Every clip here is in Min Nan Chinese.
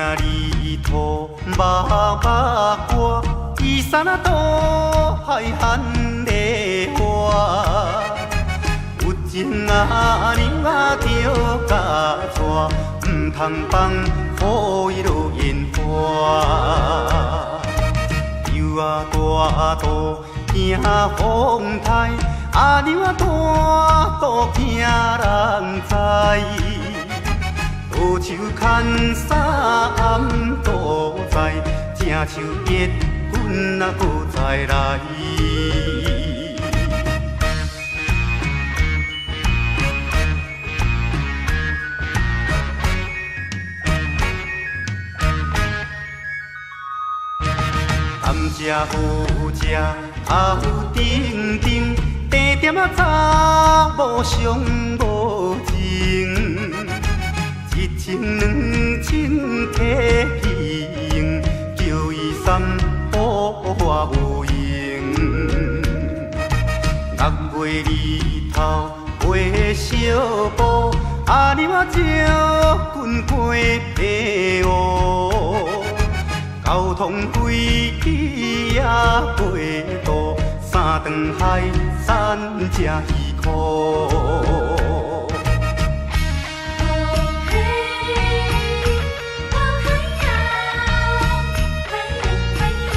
若離土目目乾，移山啊渡海喊的我。有情阿娘啊，著共娶，毋通放予伊落煙花。游啊大肚行風台，阿娘啊大肚驚人知。倒手牽衫暗倒在，正手熱阮啊閣再來。甘蔗好食頭頂頂，甜甜仔查某上無情。一千兩千摕去用，叫伊三寶我無用。六月日頭花小布，阿娘啊招阮过白湖。交通飞机也过渡，三顿海产食鱼苦。哦嘿，哦嘿呀，嘿哟嘿哟。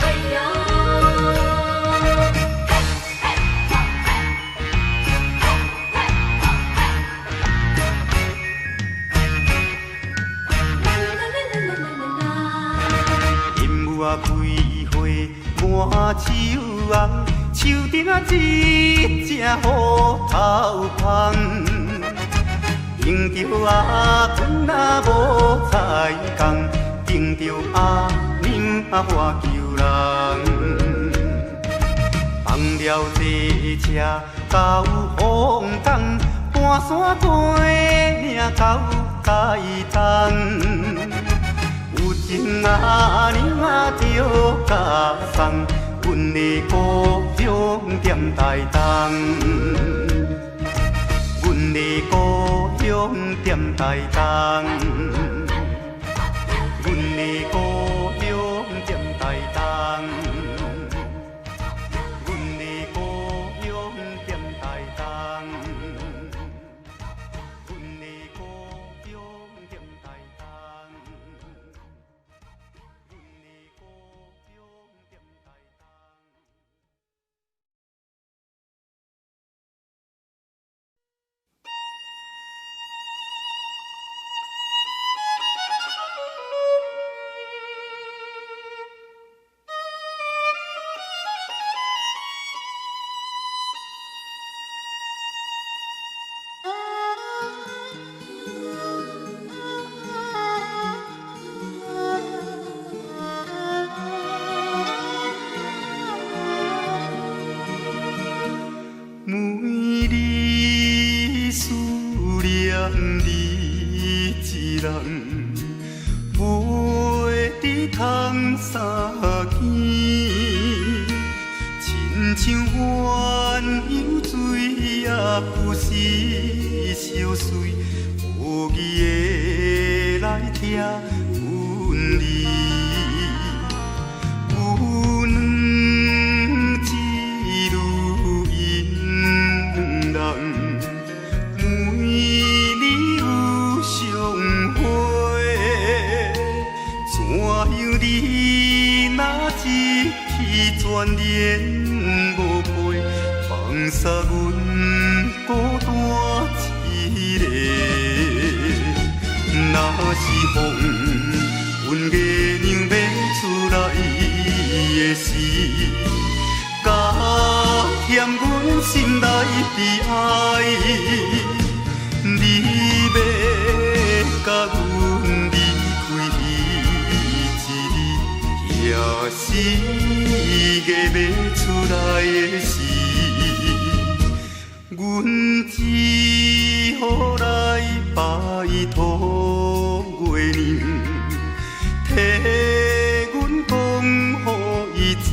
嘿哟，嘿嘿吼嘿，嘿嘿吼嘿。啦啦啦啦啦啦啦。因母啊開花滿樹紅，樹頂啊一隻虎頭蜂，迎著阿公啊無彩工，頂著阿娘啊我求人，放了這車到鳳岡，搬山過嶺到台東。有情阿娘啊，著共送，阮的故鄉踮台東，阮的故鄉踮台東，阮的故鄉踮台東，阮的故鄉踮台東，阮的故鄉踮台東。阮的故鄉踮台東。每日思念你一人，飞伫窗三更，亲像鸳鸯水也不是相随，无义的来疼阮你。有两一女因两人，每年有相会，怎样你若一去全然無陪，放捒阮孤單一个。若是風，阮月娘欲出來的時，加添阮心內悲哀。你欲共阮離開彼一日，也是月欲出來的時，阮只好來拜託月娘，替阮講予伊知，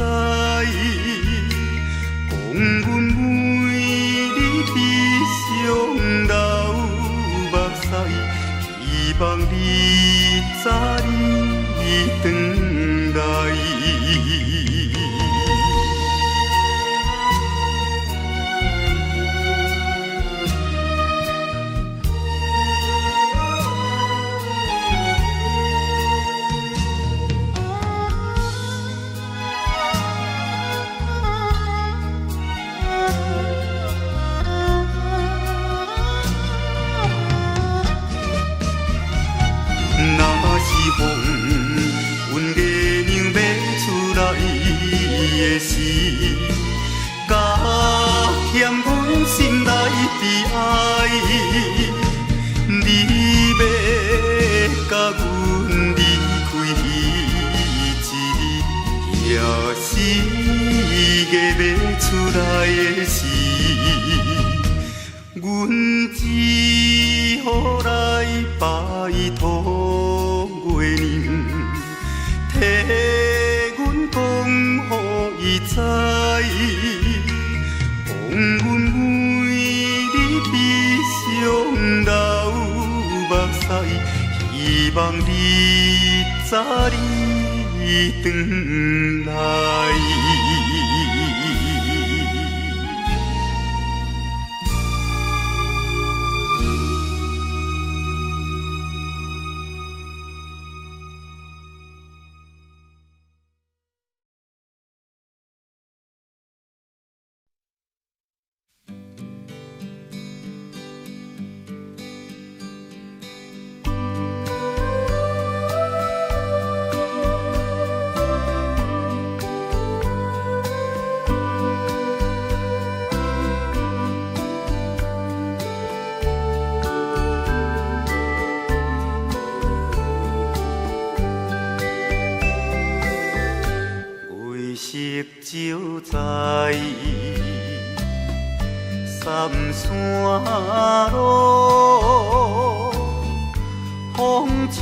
早你轉來。若是風，阮月娘欲出來的時，加添阮心內悲哀。你欲共阮離開彼一日，也是月欲出來的時，阮只好來拜託月娘，替阮講予伊知，講阮為你悲傷流目屎，希望你早日轉來。月色照在三山路，風吹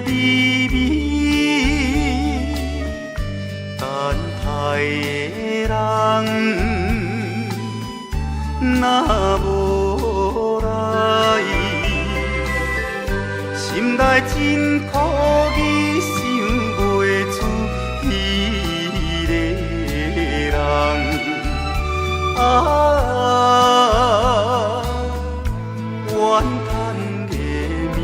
微微，等待的人若無來，心內真苦意，想袂出彼个人。啊，怨嘆的暝。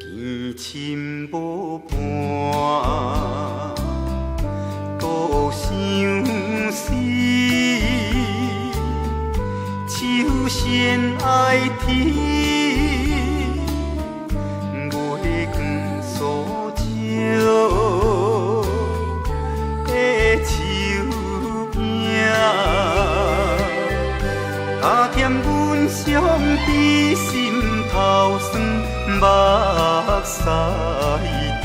見親無伴，独相思，手牵愛天，月光所照的樹影，加添阮傷悲心頭酸，目屎滴。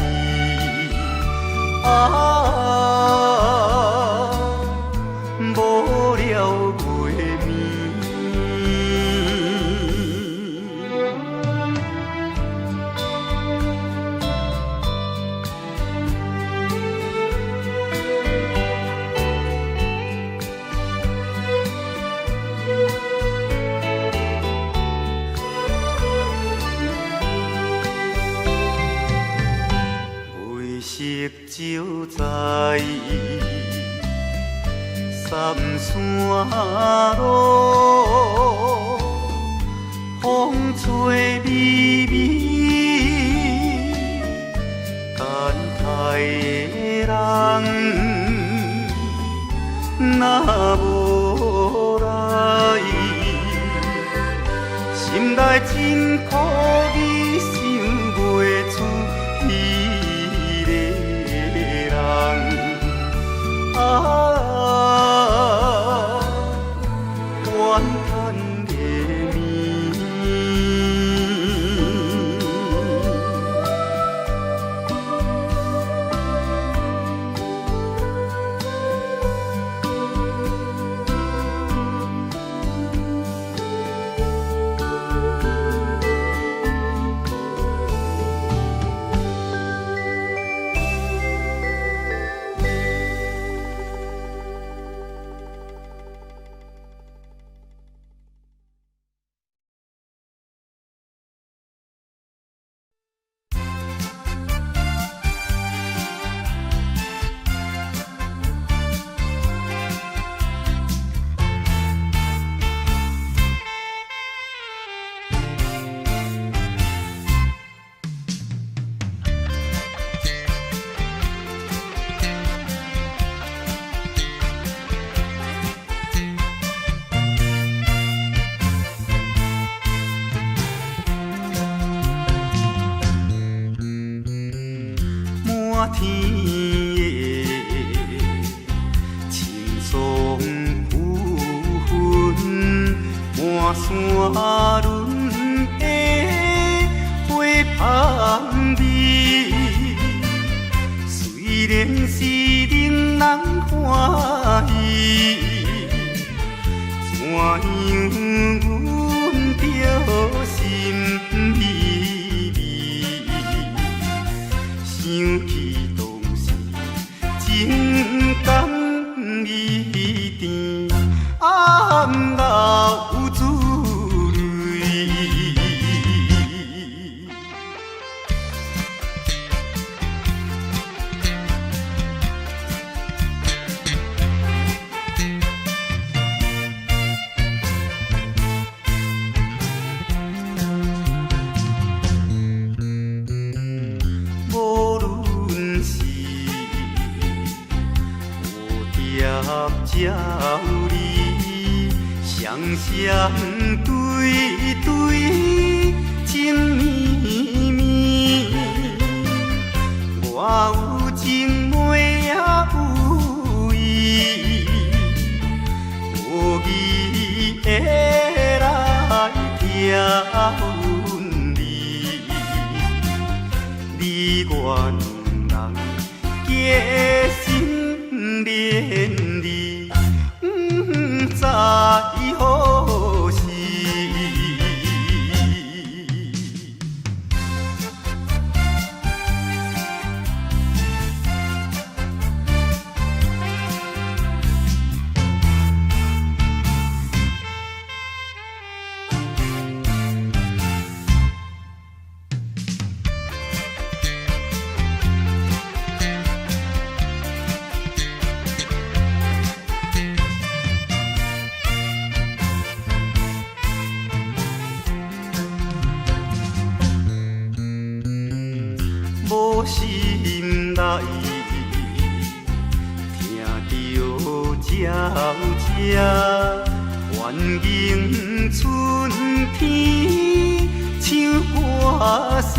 啊，無聊月暝。月色照在三山路，風吹微微，等待的人若無來，心內真苦意，想袂出彼个人。啊，怨嘆的暝。天的青松浮雲，滿山崙的花香味。雖然是令人歡喜，怎樣阮著心美味？想起當時情甘意甜，暗流珠淚。無論是蝴蝶鳥兒，雙雙對對情綿綿。我有情妹也有伊，無義會來疼你。你我兩人結心連理，毋知何時。無心內聽著鳥聲，歡迎春天唱歌詩。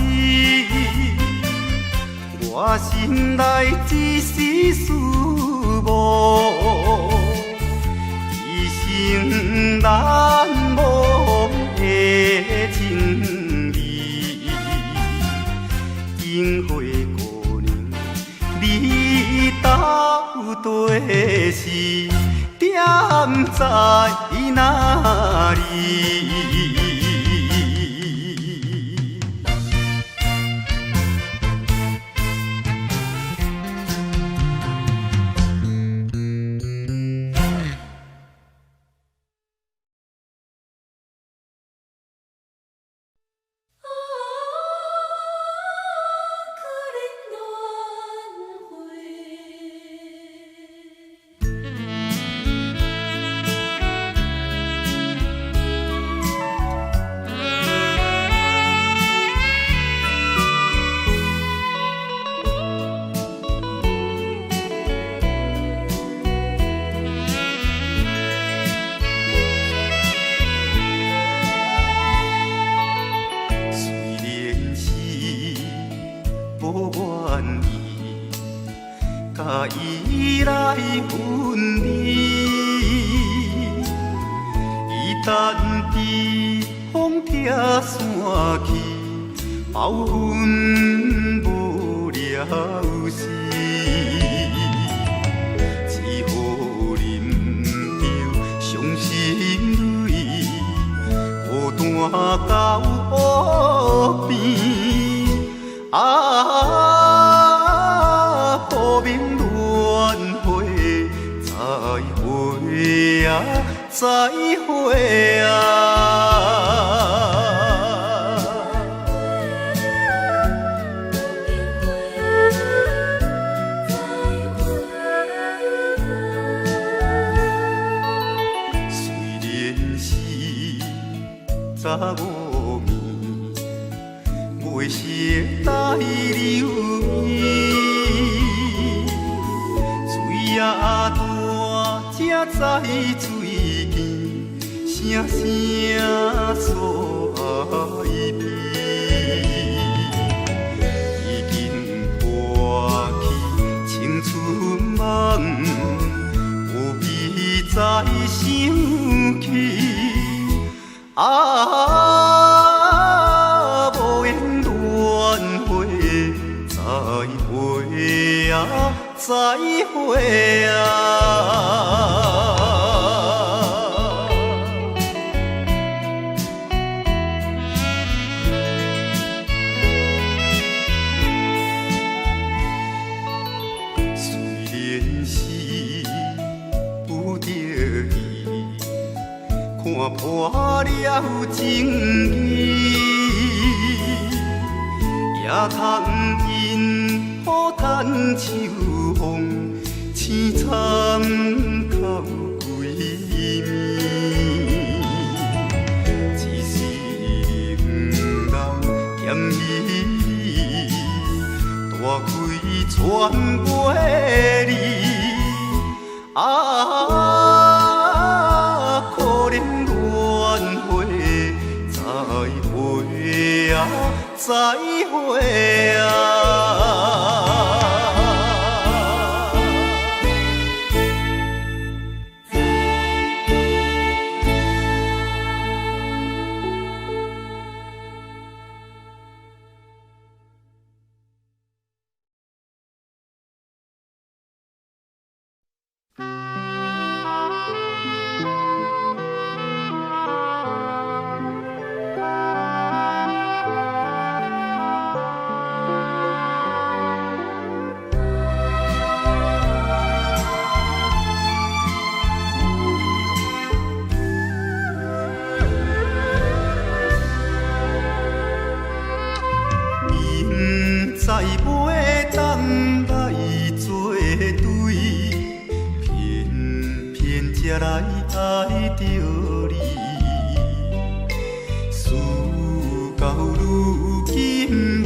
我心內一絲思慕，一生難忘的情味。櫻花姑娘，你到底是踮在哪裡？啊，可怜乱花。雖然是無願意，共伊來分離，伊等伫風拆散去，包阮無了時，只好忍著傷心淚，孤單到湖邊。啊，薄命輪迴，再會啊，再會啊！雖然是早午暝，袂識來留伊，水仔大才知水甜，聲聲訴哀悲。已經破去再會啊！雖然是不得已，看破了情義，也通因雨趁秋風，青草哭規暝。只是人嫌伊大開船袂離，啊，可憐怨會再會啊，再會啊！明知袂當來作對，偏偏才來愛著你。事到如今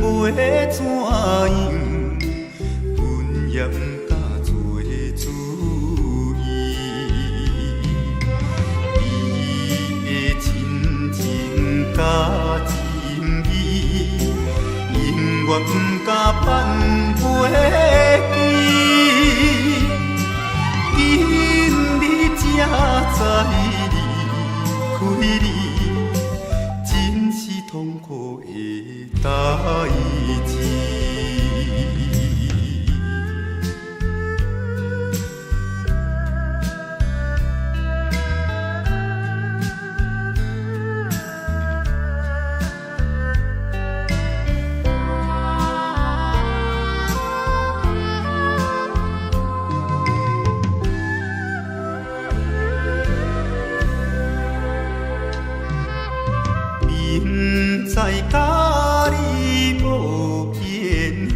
袂怎樣，阮也毋敢做主意。你的親情佮情義，永遠毋敢放袂記。今日才知離開你，真是痛苦的代誌。明知佮你無緣分，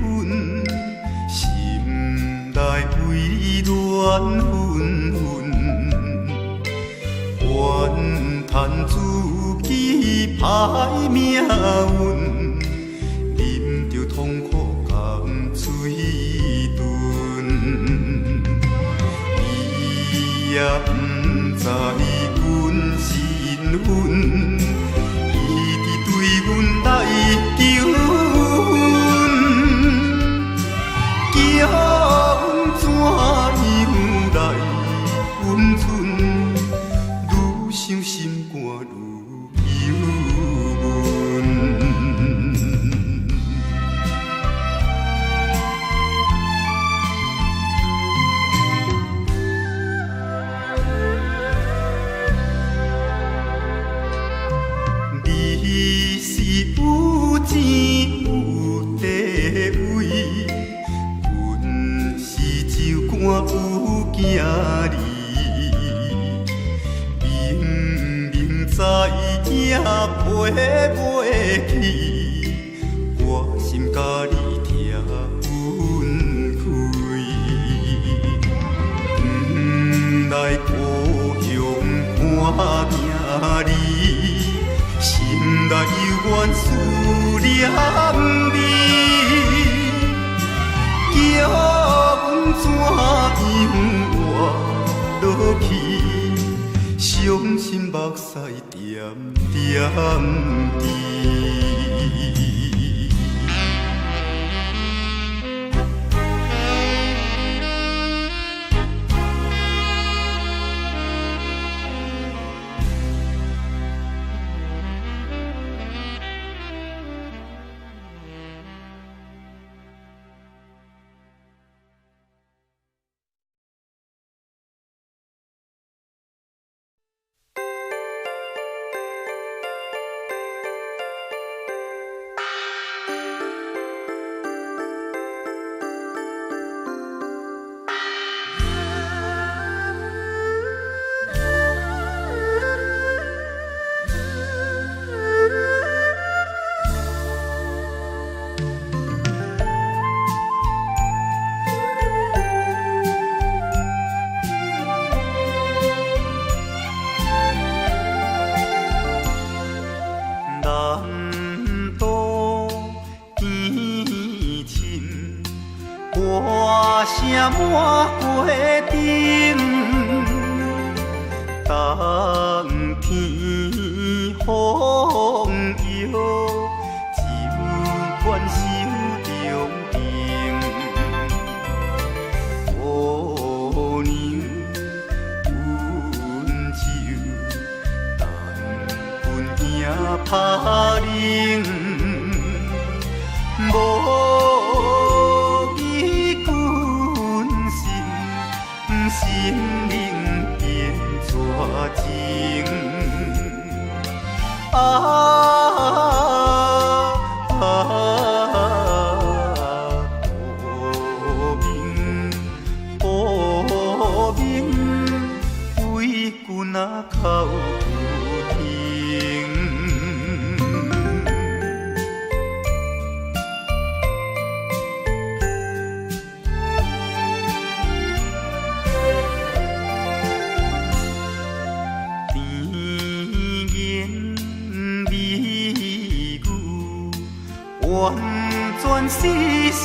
心內為你亂紛紛，怨嘆自己歹命運，忍著痛苦甘嘴唇。你也毋知阮身份，一直對阮來求婚，叫阮怎樣來溫存？愈想心肝愈憂悶。你是有錢有地位，阮是酒肝有囝兒。明明知影飛袂去，我心佮你拆分開。轉來故鄉看囝兒，心內猶原思念你。叫阮怎樣活落去？傷心目屎點點滴。歌聲滿街頂，冬天風搖，酒罐收中庭。姑娘阮手，等阮行拍冷。無義君心，心靈變絕情。啊啊！薄命薄命，為君仔哭不停。甜言蜜語，完全是相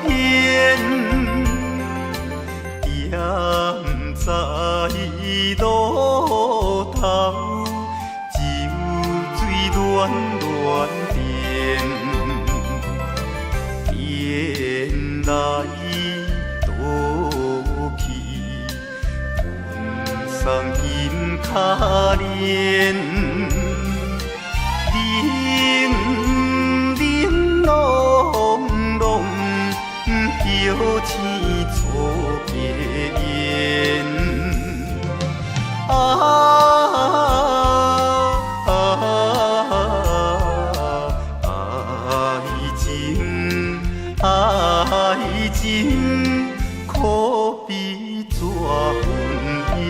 騙。踮在路頭，酒醉亂亂電，電來倒去，阮送金跤鏈。冷冷櫳櫳，叫醒做家燕。啊啊！愛情愛情，可比紙粉煙。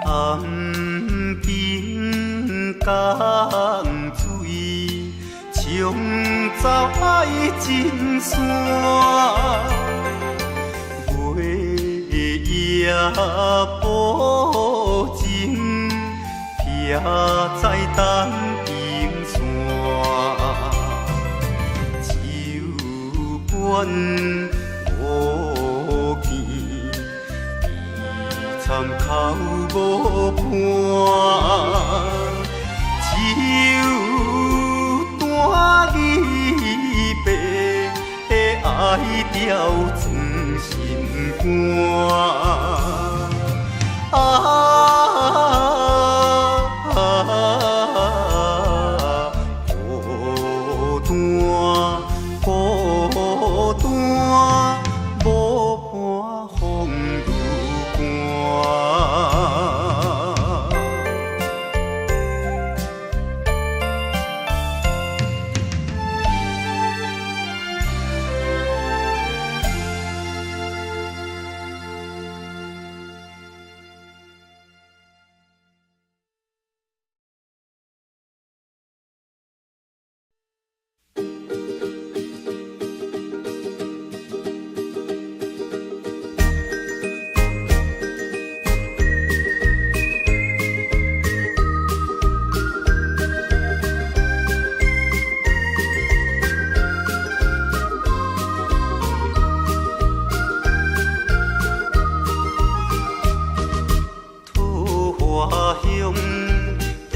暗冰江水，沖走愛情線。月夜薄情，飄在東平山。酒罐無見，悲慘哭無伴。酒單離別，愛掉裝心肝。啊！孤單孤單，無伴風愈寒。桃花香，桃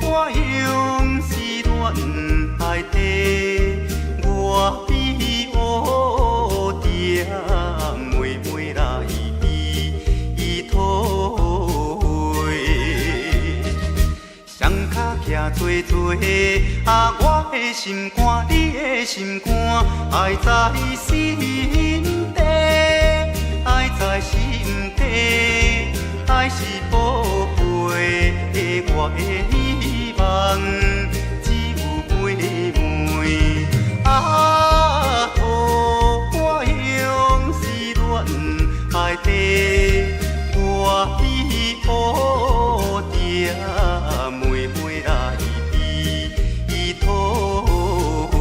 花香是戀愛的，我比烏蝶妹妹來比桃花。双跤徛做做，啊，我的心肝，你的心肝，愛在心底，愛在心底。愛是寶貝，我的希望只有妹妹。啊，桃花香是戀愛的，我比烏蝶妹妹來比桃花。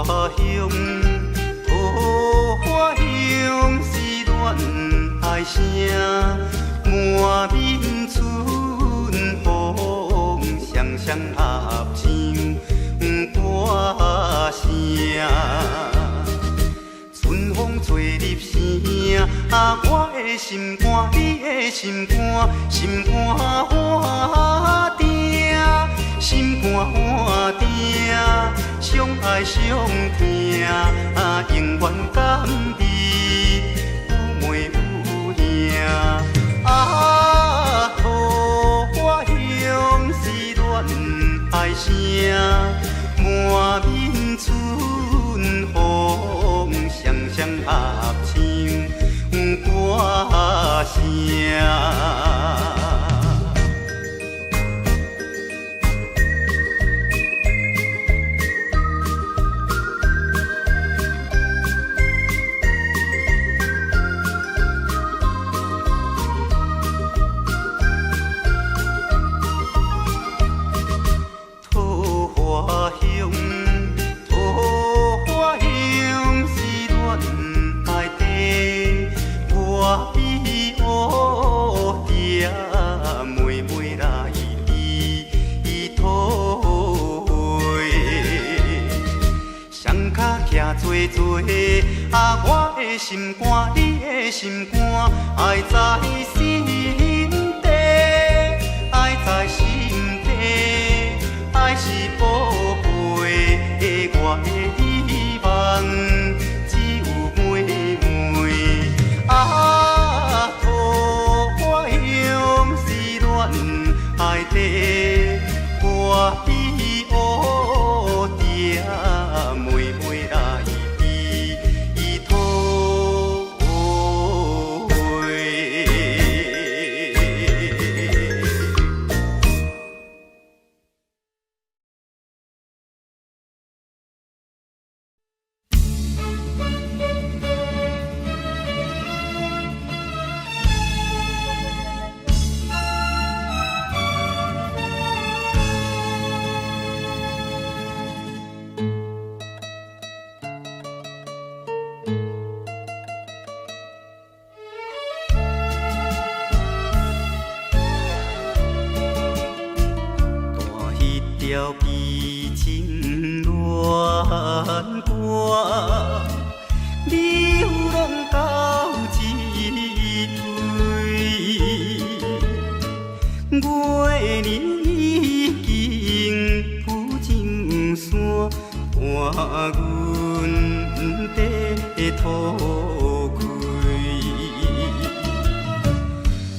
花香，桃花香是恋愛聲，滿面春風，雙雙合唱歌聲。春風吹入城，啊，我的心肝，你的心肝，心肝換鼎，心肝換鼎，相愛相疼，啊，永遠甘美，有妹有兄。啊，桃花香是戀愛聲，滿面春風，雙雙合唱歌聲。桃花香，桃花香是戀愛茶，我比烏蝶妹妹來比桃花。双跤徛做做，啊，我的心肝，你的心肝，愛在心底，愛在心底，愛是寶貝，我的希望只有妹妹。啊，桃花香是戀愛茶，我比烏蝶妹妹來比桃花。彈彼條悲情戀歌，流浪到這位，月兒已經浮上山，伴阮地土開。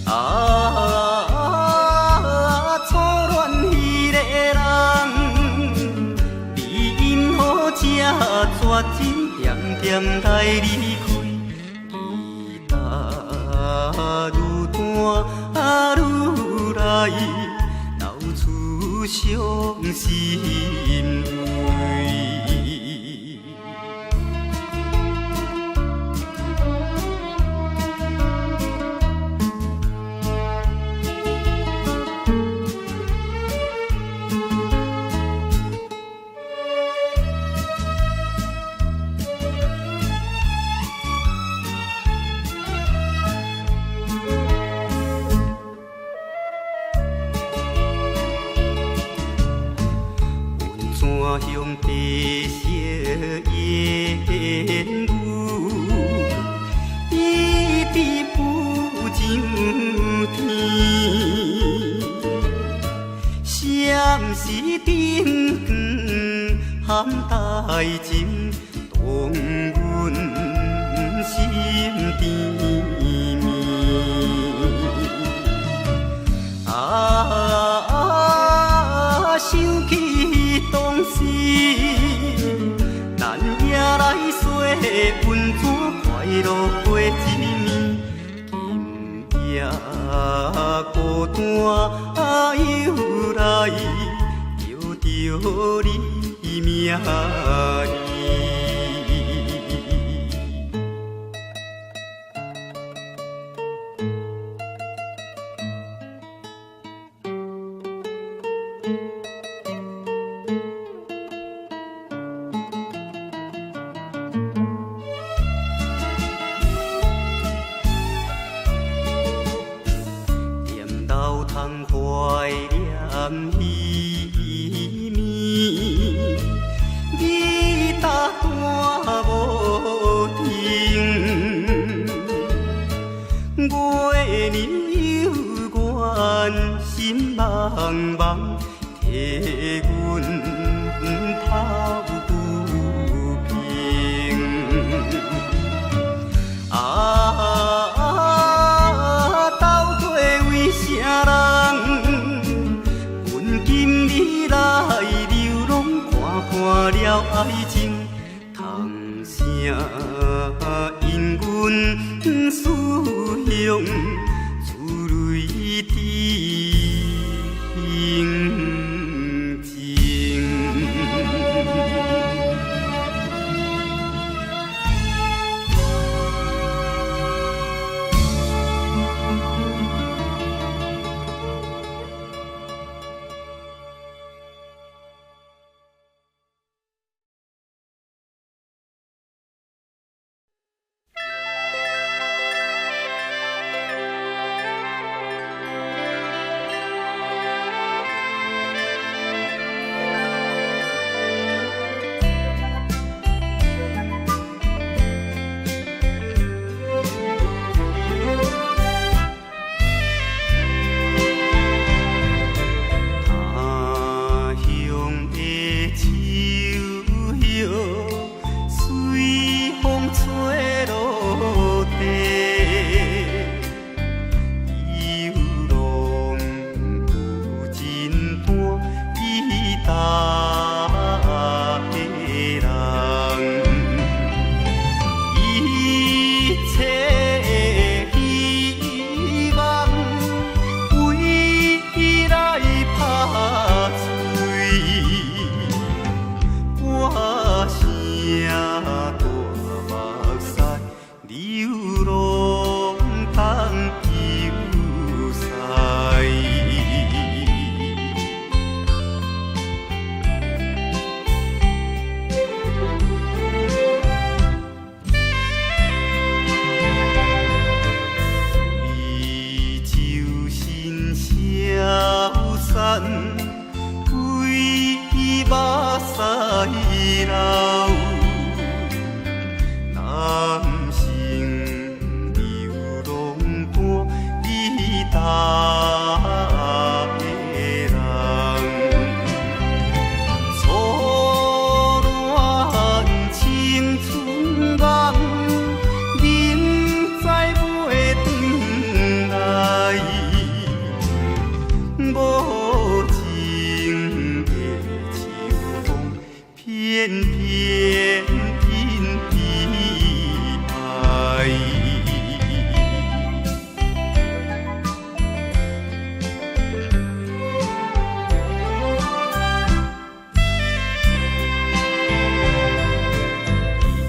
啊，初戀彼个人，你因何這絕情，恬恬來離開？期待愈淡愈來，流出傷心淚。溫泉鄉白色煙霧，一直浮上天。闪是燈光含大情，動阮心甜蜜。啊，想起當時，咱也來洗溫泉，快樂過一暝。今夜孤單又來，叫著你名字。暝，你搭单无停。月娘有缘心茫茫，替阮抱不平。啊，到底为啥人？阮今日来流浪，看破了爱情，通啥因阮思乡，珠泪滴胸前。他鄉的秋葉，隨風吹落地，遊浪有真單伊搭的人，一切的希望為伊來拍碎，歌聲大目屎流浪東遊西。贵州新萧山，规目屎流。男生流浪单，你搭的人。初恋青春梦，明知袂转来，无情的秋風，偏偏引悲哀。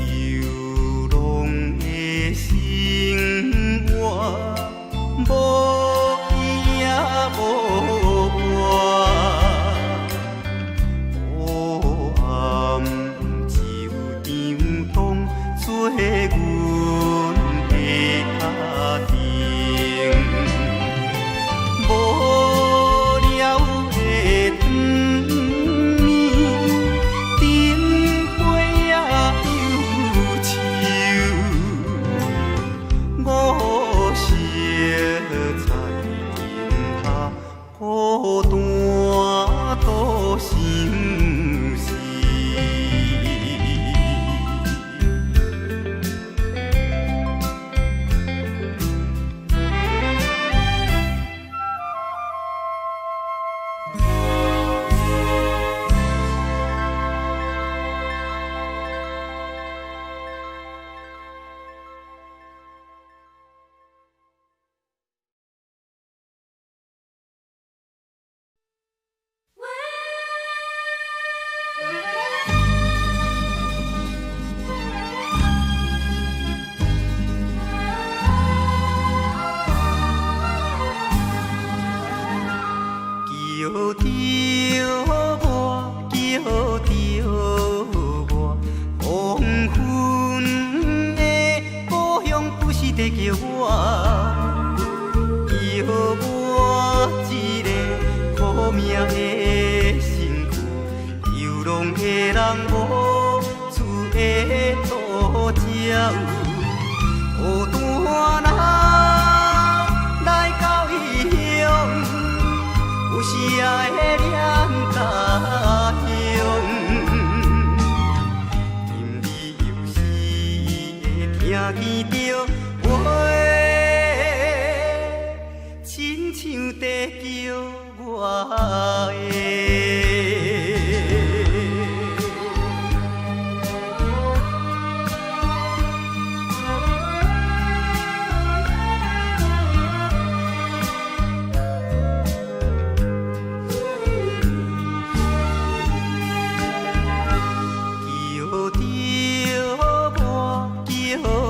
流浪的生活，無依也無伴，黑暗就像當作阮的家庭，無聊的當暝，燈火也憂愁，五色彩燈下，孤單獨相思。叫著我，叫著我，黃昏的故鄉不是在叫我，叫我這個苦命的。孤單人來到異鄉，有時也會念家鄉。今日有時會聽見著話，親像在叫我的。叫著我，叫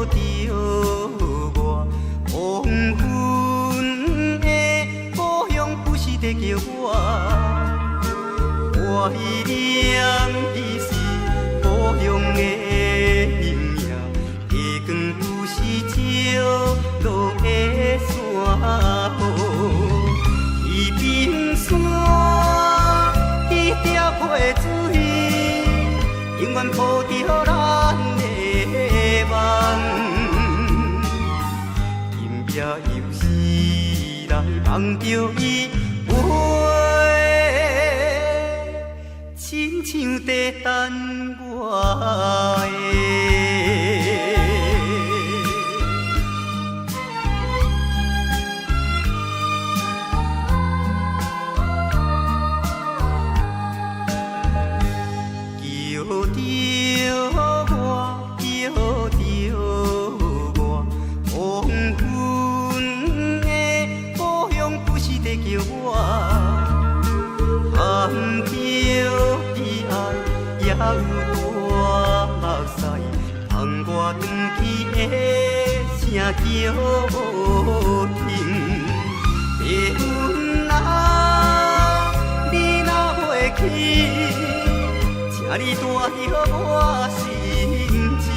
著我，黃昏的故鄉不是在叫我，懷念的是故鄉的影影，月光不是照落的山雨，彼冰山，彼条溪水，永遠抱著咱的夢。今夜又是來夢著伊話，親像在等我的。叫著我，叫著我，黃昏的故鄉不是在叫我，含著悲哀，也有大目屎，放我转去的声叫停。白云啊，你若袂去，请你带著我心情，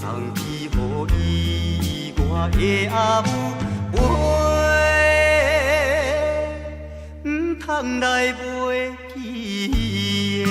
送去予伊我的阿母，袂毋通來袂記的。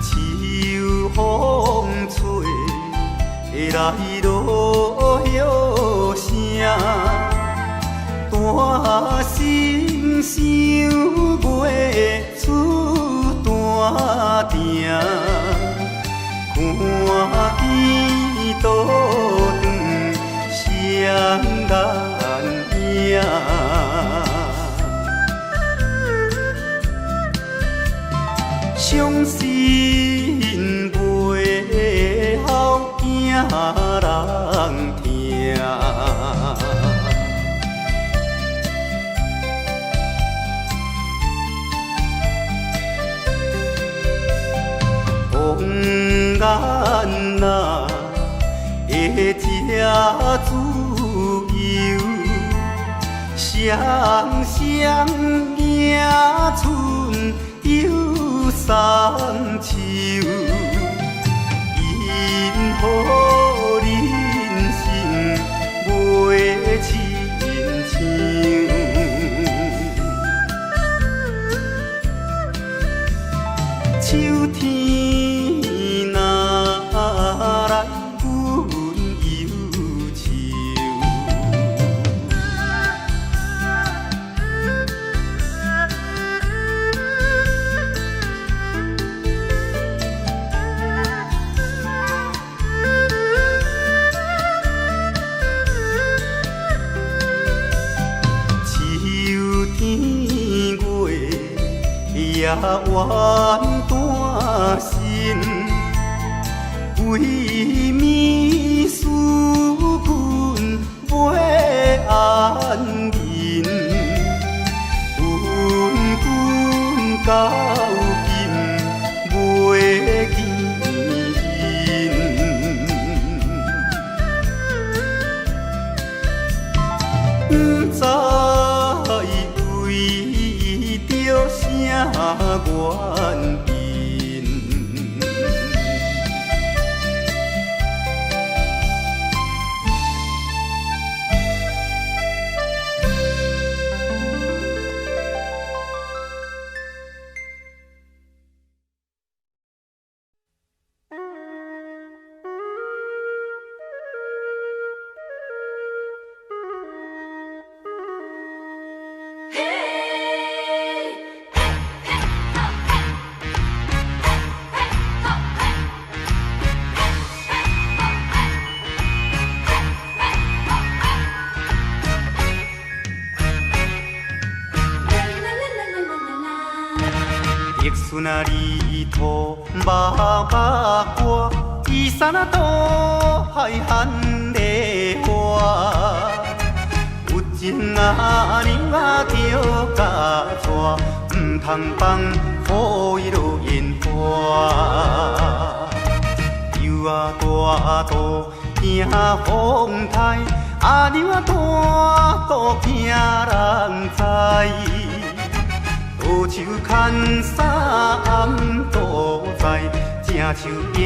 秋風吹，來落雨聲，大聲想袂出單定，看見倒轉雙眼影。傷心袂曉驚人聽。红眼仔会这自由，双双迎春又送秋，因何人生袂亲像？秋天若來，阮憂愁。秋天月也怨單身，為物思君賰仔離土目目乾，移山啊渡海喊的我。有情阿娘啊，著共娶，毋通放予伊落煙花。游仔大渡行風台，阿娘啊大肚驚人知。徒手牽衫暗渡在，正手熱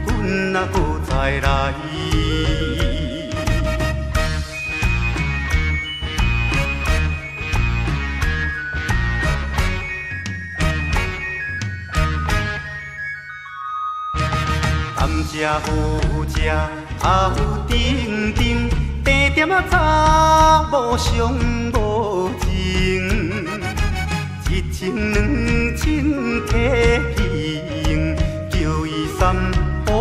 阮啊閣再來。甘蔗好食頭頂頂，甜甜仔查某上無情。一千兩千摕去用，叫伊三寶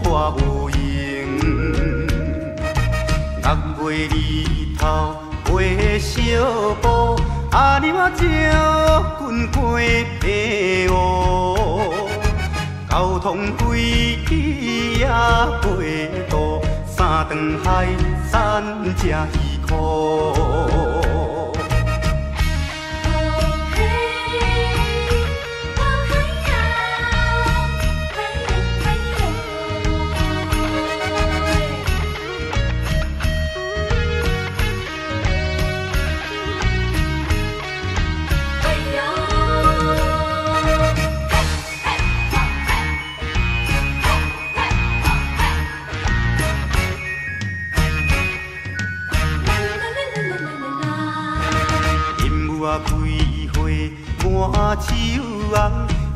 我無用。六月日頭爬小步，阿娘啊将军过白湖。交通飞机也过渡，三顿海产食鱼苦。哦嘿，哦嘿呀，嘿哟嘿哟。嘿哟，嘿嘿吼嘿，嘿嘿吼嘿。啦啦啦啦啦啦啦。因母仔開花滿樹紅，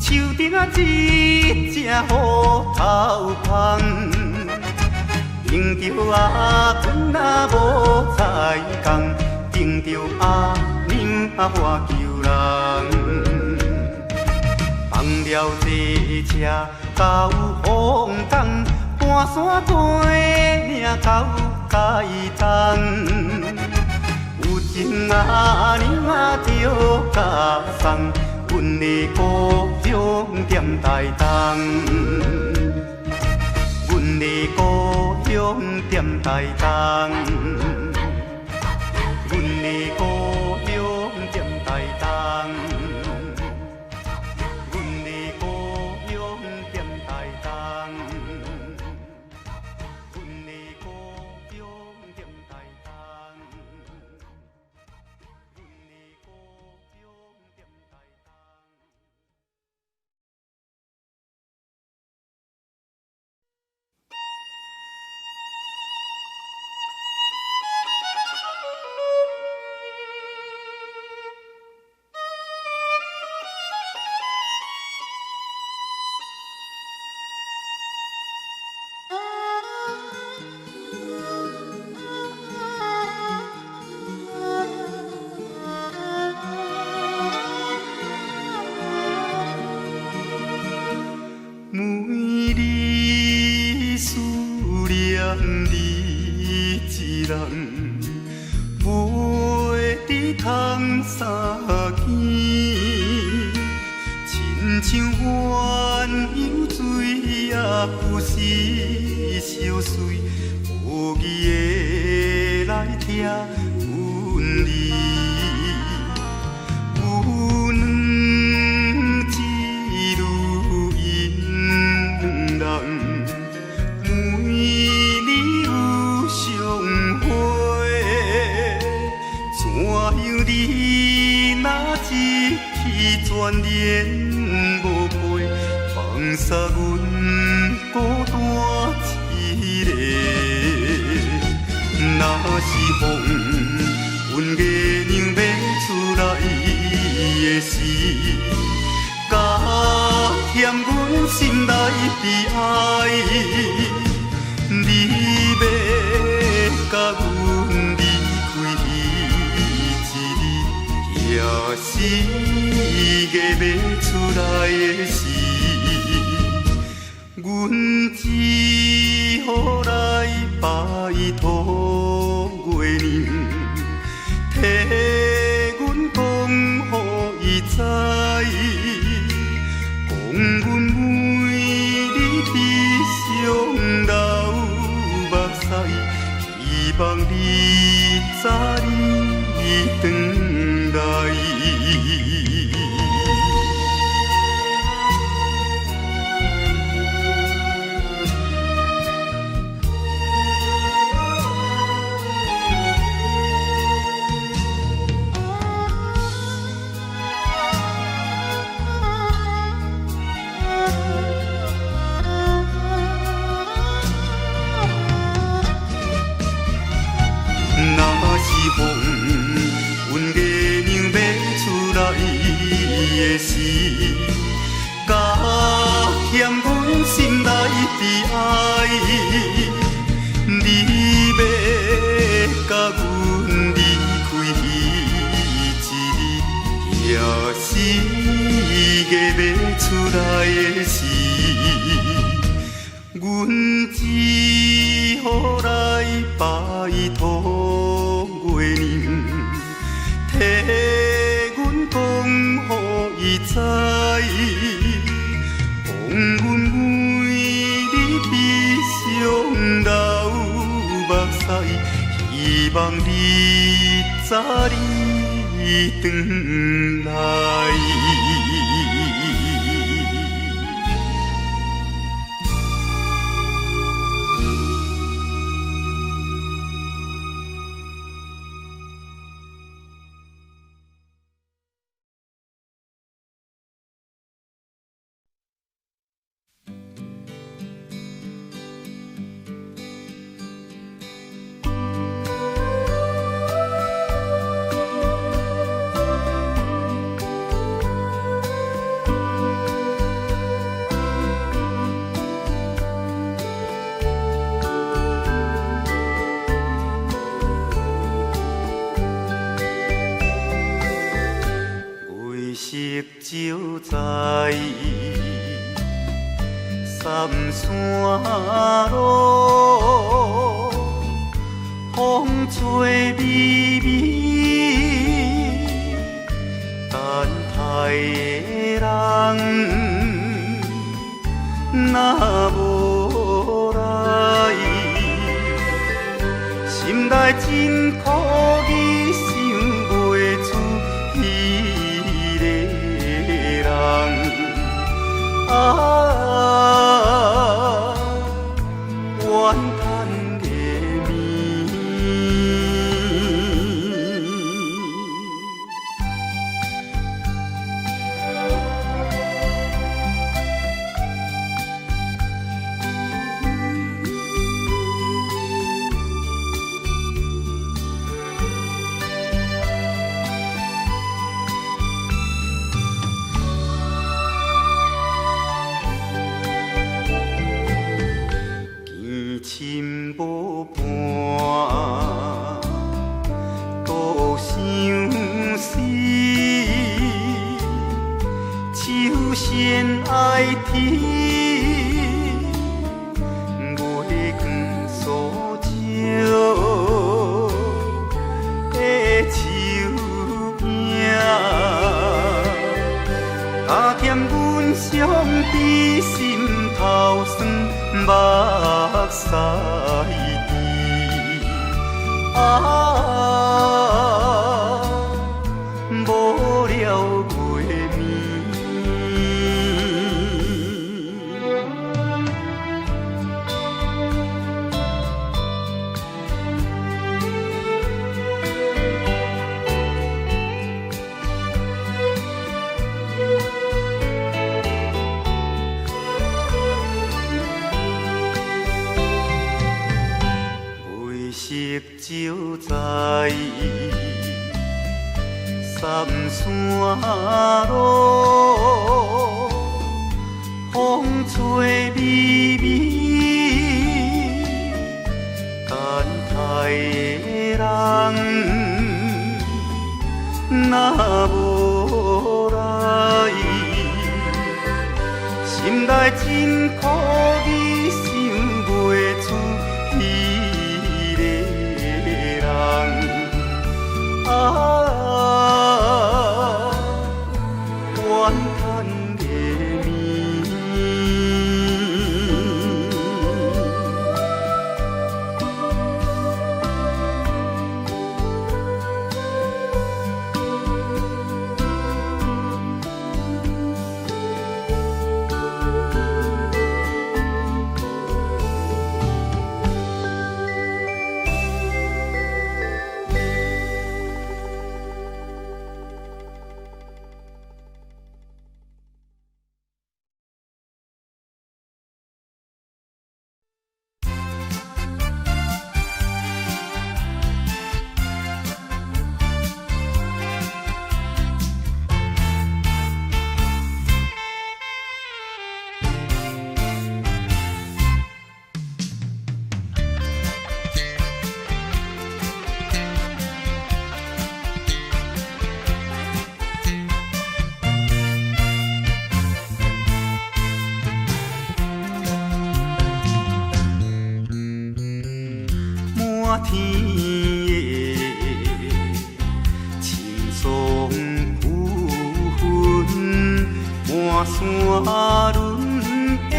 樹頂仔一隻虎頭蜂。頂著阿公啊無彩工，頂著阿娘啊我求人。放了這車到鳳港，搬山過嶺到台東。有情阿娘啊，著共送，阮的故鄉踮台東。阮的故鄉踮台東。阮的故鄉踮台東。阮的故鄉踮台東。阮的故鄉踮台東。阮的故鄉踮台東。每日思念你一人，袂知通相见，亲像鸳鸯水也有时相随，无义的来疼阮你。有两一女因两人，每年有相会，怎样你若一去全然无陪，放捒阮孤单一个。若是風，阮月娘欲出來的時，加添阮心內悲哀。你欲共阮離開彼一日，也是月欲出來的時，阮只好來拜託月娘，替阮講予伊知，你早日轉來。若是風，阮月娘欲出來的時，加添阮心內悲哀。你欲共阮離開彼一日，也是月欲出來的時，阮只好來拜託月娘，替阮講予伊知，予阮為你悲傷流目屎，希望你早日轉來。月色照在三山路，風吹微微，等待的人若無來，心內真苦意，想袂出彼个人。啊，怨嘆的暝。見親無伴，独相思，手牵愛天，月光所照的樹影，加添阮傷悲心頭酸，目屎滴。啊，無聊月暝。月色照在三山路，風吹微微，等待的人若無來，心內真苦意，想袂出彼个人。啊，怨嘆的暝。滿天的青松浮雲，滿山崙的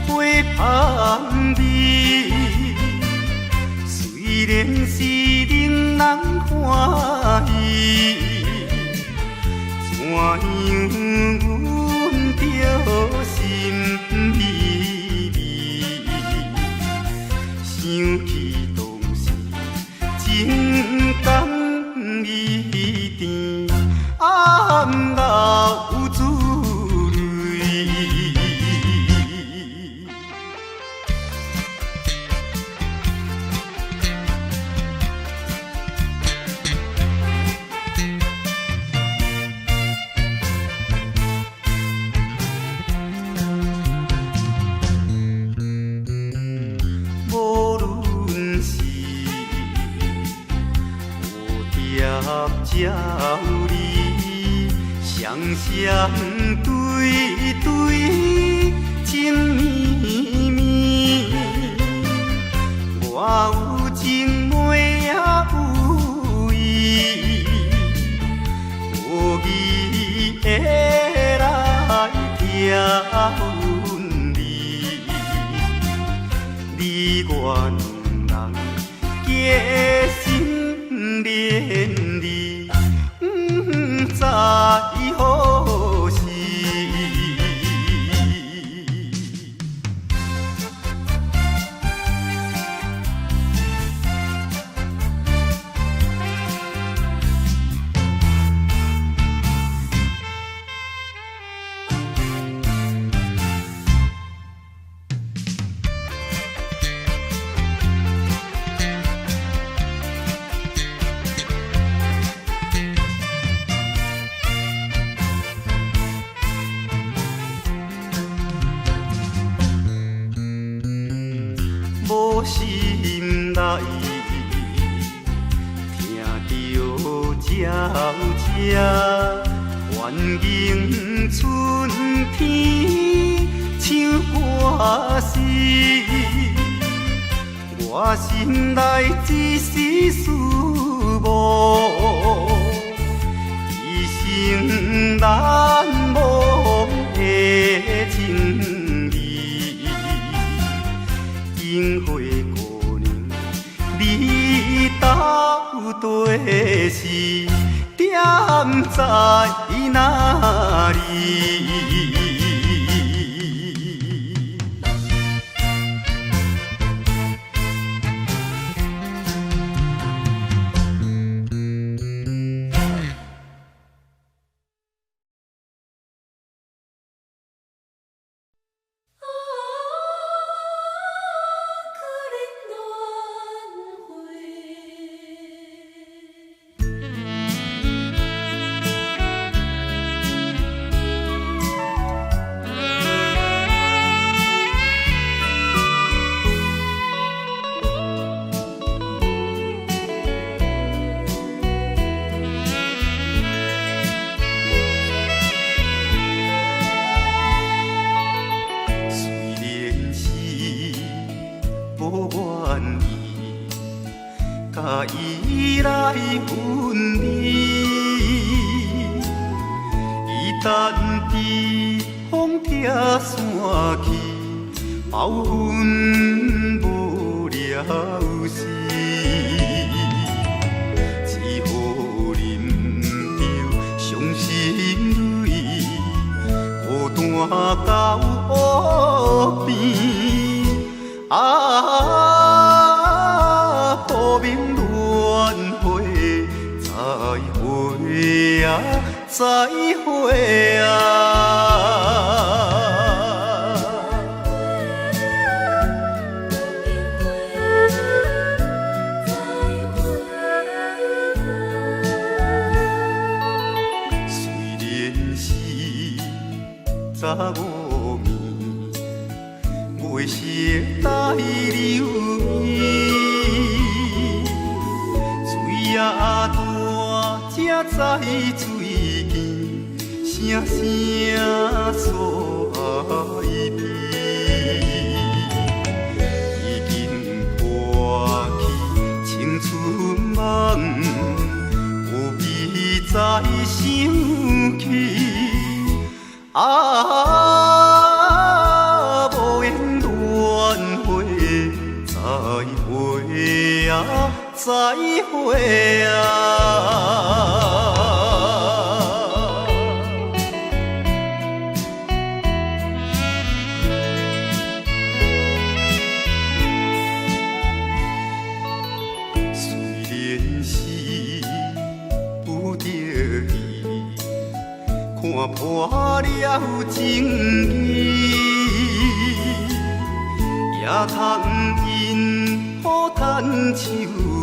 花香味。雖然是令人歡喜，怎樣阮著心美味？想起當時情甘意甜，暗流珠淚。無論是蝴蝶鳥兒，雙雙對對情綿綿。我有情妹也有伊，無義會來疼你。你我兩人結心連理，毋知何時。無心內聽著鳥聲，歡迎春天唱歌詩。我心內一絲思慕，一生難忘的情義。櫻花姑娘，你到底是踮在哪裡？啊，可怜乱花。雖然是無願意，共伊來分離，伊等伫風拆散去，包阮無了時，只好忍著傷心淚，孤單到湖邊。啊，薄命輪迴，再會啊，再會啊！雖然是早午暝，袂識來留伊，水仔大才知水甜，聲聲訴哀悲。已經破去再會啊！雖然是不得已，看破了情義，也通因雨趁秋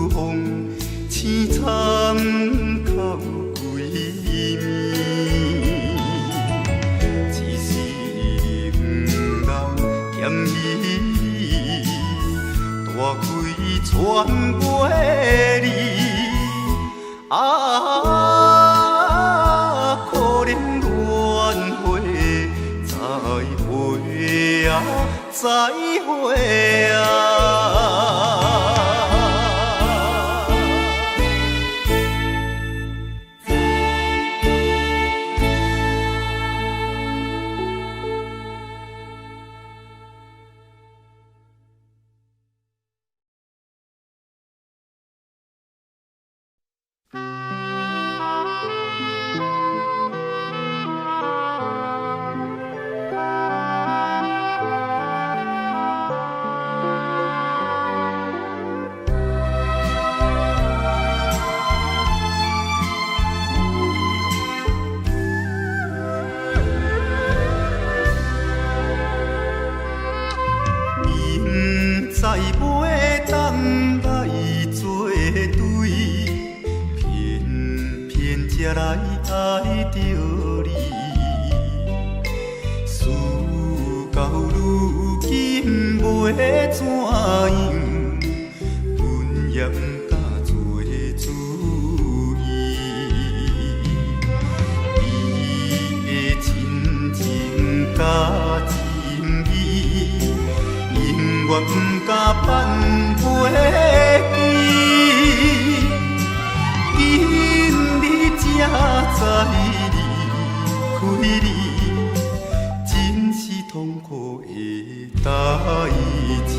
風，青草哭規暝。只是人人嫌伊，大开船袂离，啊，可憐戀回再會啊，再會啊！明知袂當來作對，偏偏才來愛著你。事到如今袂怎樣，阮也毋敢做主意。你的真情佮真意，永遠毋敢放袂記。今日才知離開你，真是痛苦的代誌。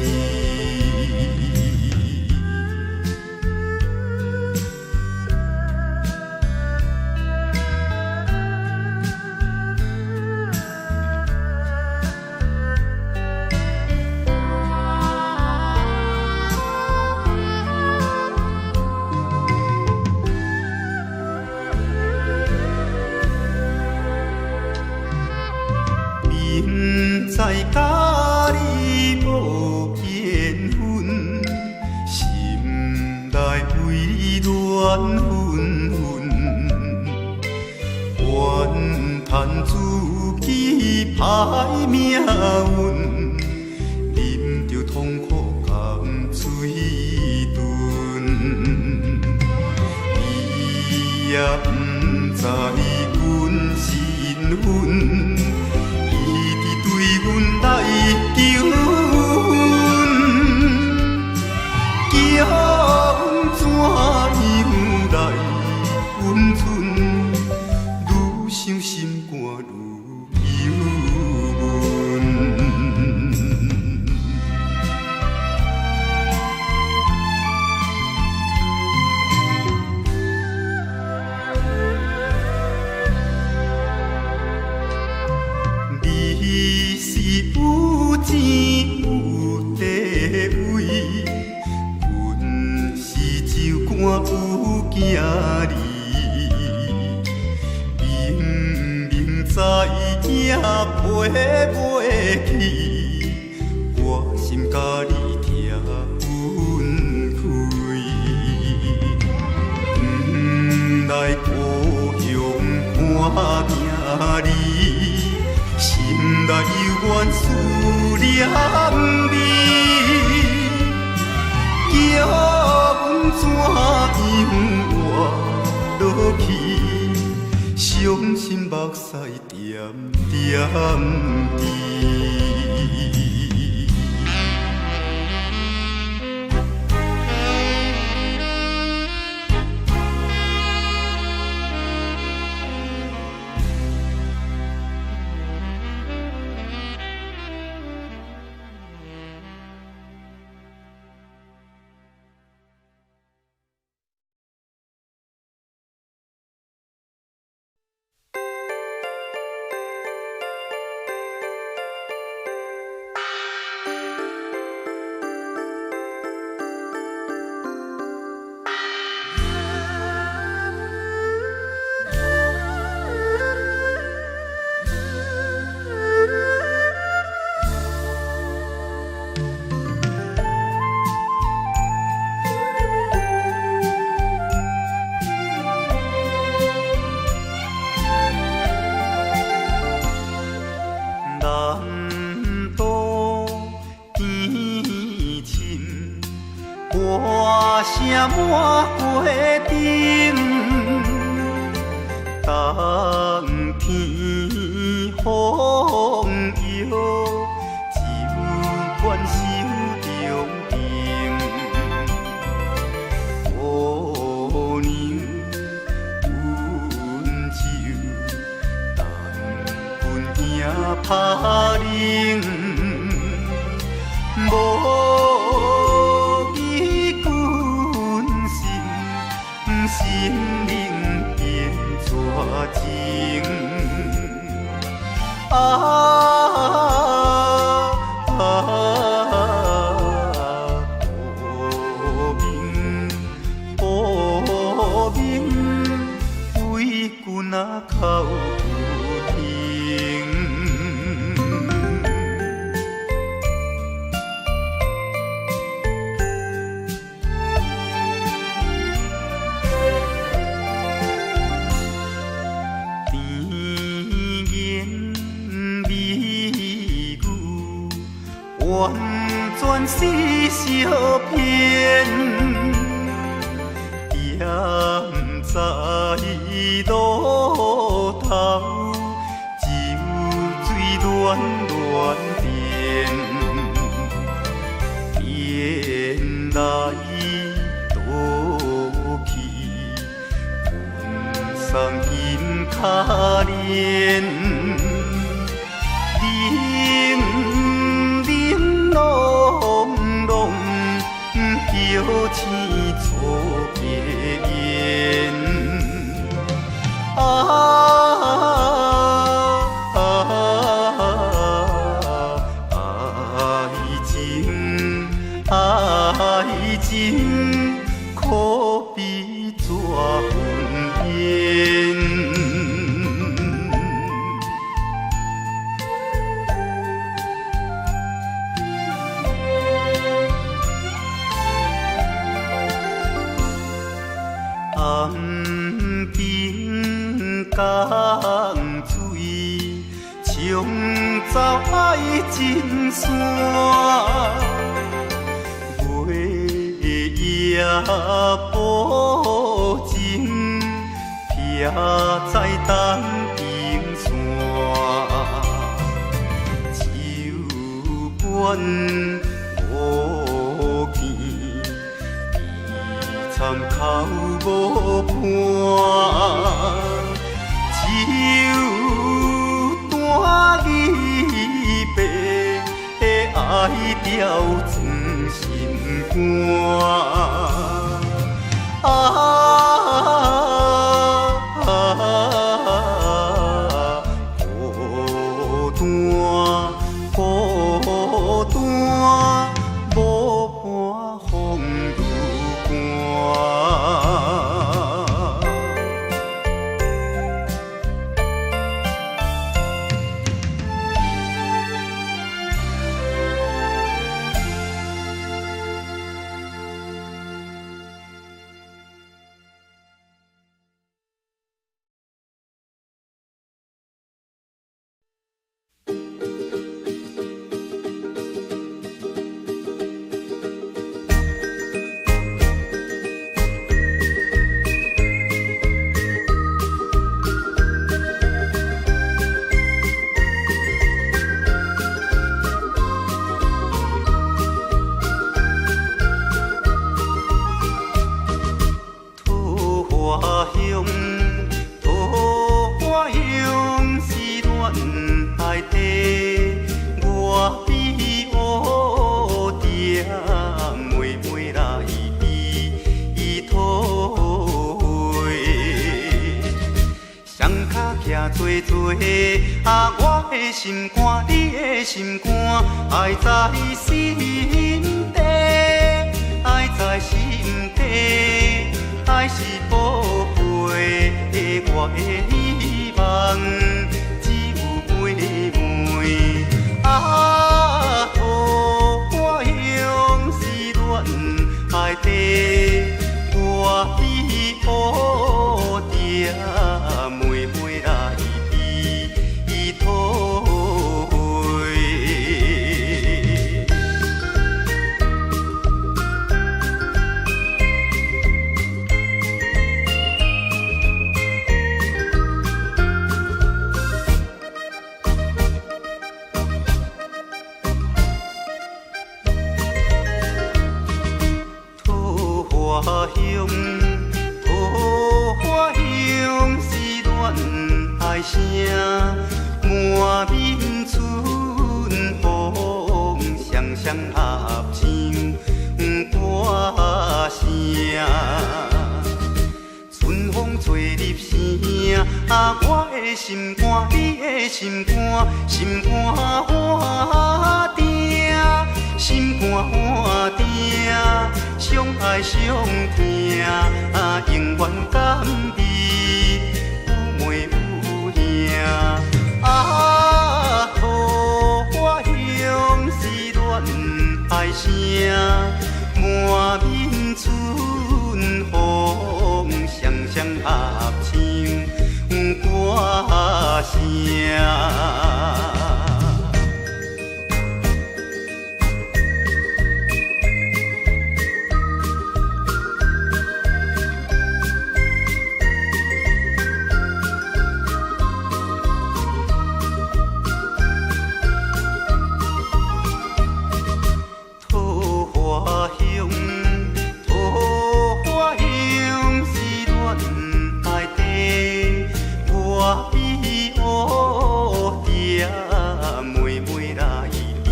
明知佮你無緣分，心內為你亂紛紛，怨嘆自己歹命運，忍著痛苦甘嘴唇。你也毋知阮身份，一直對阮來求婚，叫阮怎樣來允准？愈想心肝愈憂悶。你是有錢有地位，阮是酒肝有囝兒。明明知影飛袂去，我心佮你拆分開。轉來故鄉看囝兒，心內猶原思念你。叫阮怎樣活落去？傷心目屎點點滴。聲滿街頂，冬天風搖，只有牽手中情。姑娘阮手，等阮行拍冷。無義君心，心靈變絕情。啊啊！薄命薄命，為君仔哭不停。甜言蜜語，完全是相騙。踮在路頭，酒醉亂亂電，電來倒去，阮送金跤鏈。冷冷櫳櫳，叫醒做家言。啊啊！愛情愛情，可比紙粉煙。暗冰江水，沖走愛情線。月夜薄情，飄在東平山。酒館無見，悲慘哭無伴。酒單離別，愛掉裝心肝。啊！孤單孤單，無伴風愈寒。桃花香，桃花香是戀愛的，我比烏蝶妹妹來比桃花。双跤徛做做，啊，我的心肝，你的心肝，愛在心底，愛在心底。愛是寶貝，我的希望只有妹妹。啊，桃花香是戀愛的，我比烏蝶妹妹來比桃花。鄉，桃花鄉是戀愛聲，滿面春風，雙雙合唱歌聲。春風吹入城，啊，我的心肝，你的心肝，心肝換鼎，心肝換鼎，相愛相疼，啊，永遠甘美有妹有兄。啊，桃花鄉是戀愛聲，滿面春風，雙雙合唱歌聲。桃花鄉，桃花鄉是戀愛地，我比烏蝶妹妹來比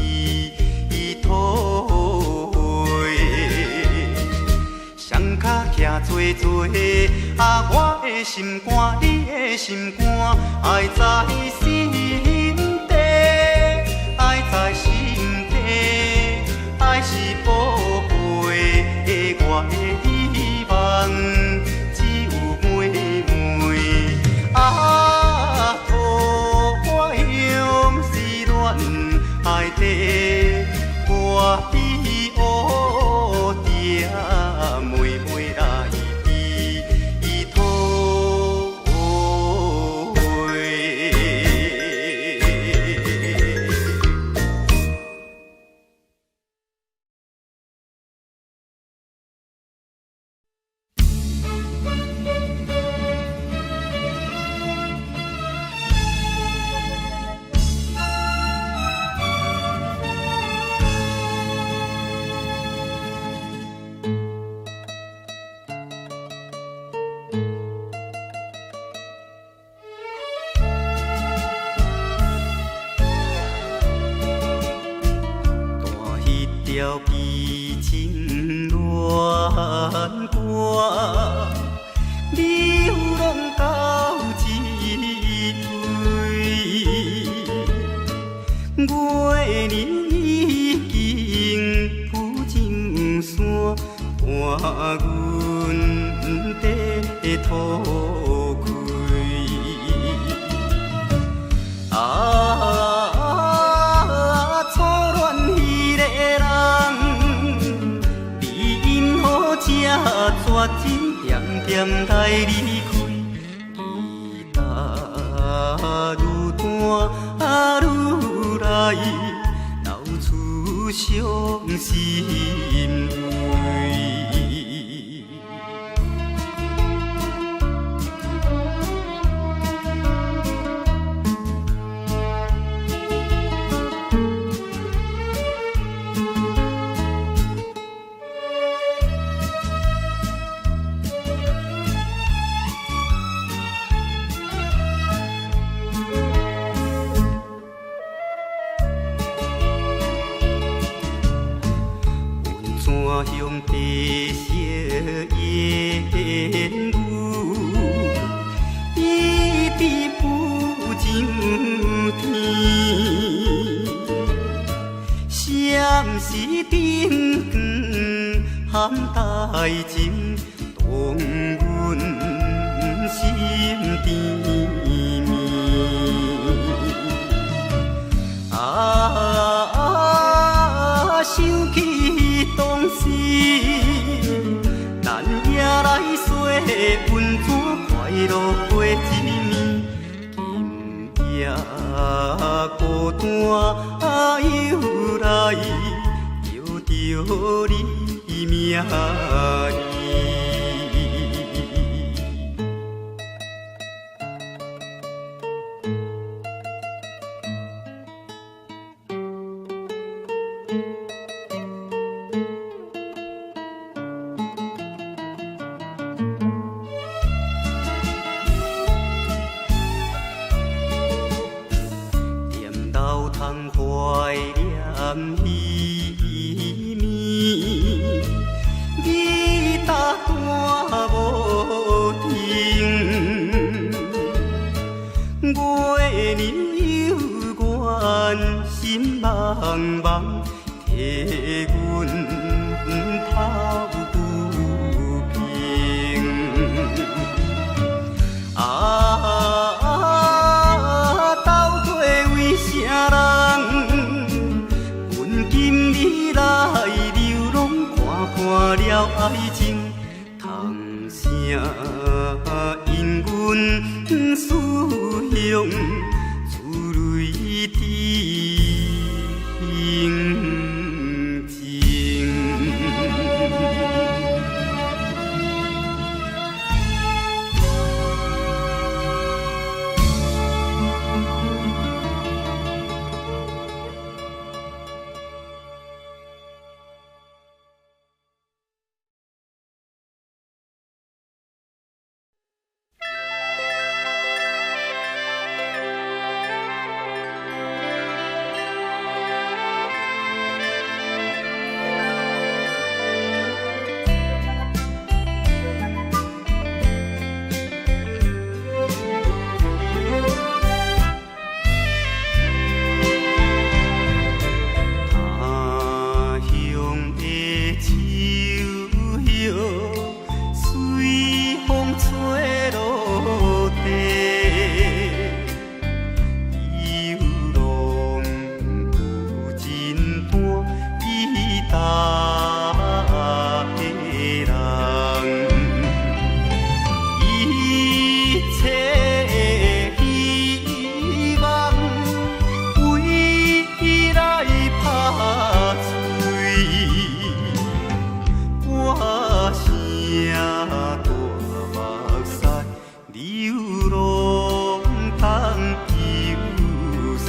桃花。双跤徛做做，啊，我的心肝，你的心肝，愛在心底，愛在心底，愛是寶貝，我的希望只有妹妹。啊，桃花鄉是戀愛地，我比烏蝶妹妹來比桃花。彈彼條悲情戀歌，流浪到這位，月兒已經浮上山，伴阮在塗開。啊，初戀彼个人，你因何這絕情，恬恬來離開？期待愈淡愈來，流出傷心淚。溫泉鄉白色煙霧，一直浮上天。闪是燈光含大情，動阮心甜蜜。啊，想起當時，咱也來洗溫泉，快樂過一暝。今夜孤單又來，叫著你名字。稀暝，你搭单无停。月娘有缘心茫茫，替阮抱不平。啊，到底为啥人？阮今日来流浪，看破了爱情，通啥因阮思乡，珠泪滴形情。他鄉的秋葉，隨風吹落地，流浪有真單伊搭的人，一切的希望為伊來拍碎，歌聲大目屎流浪東又西。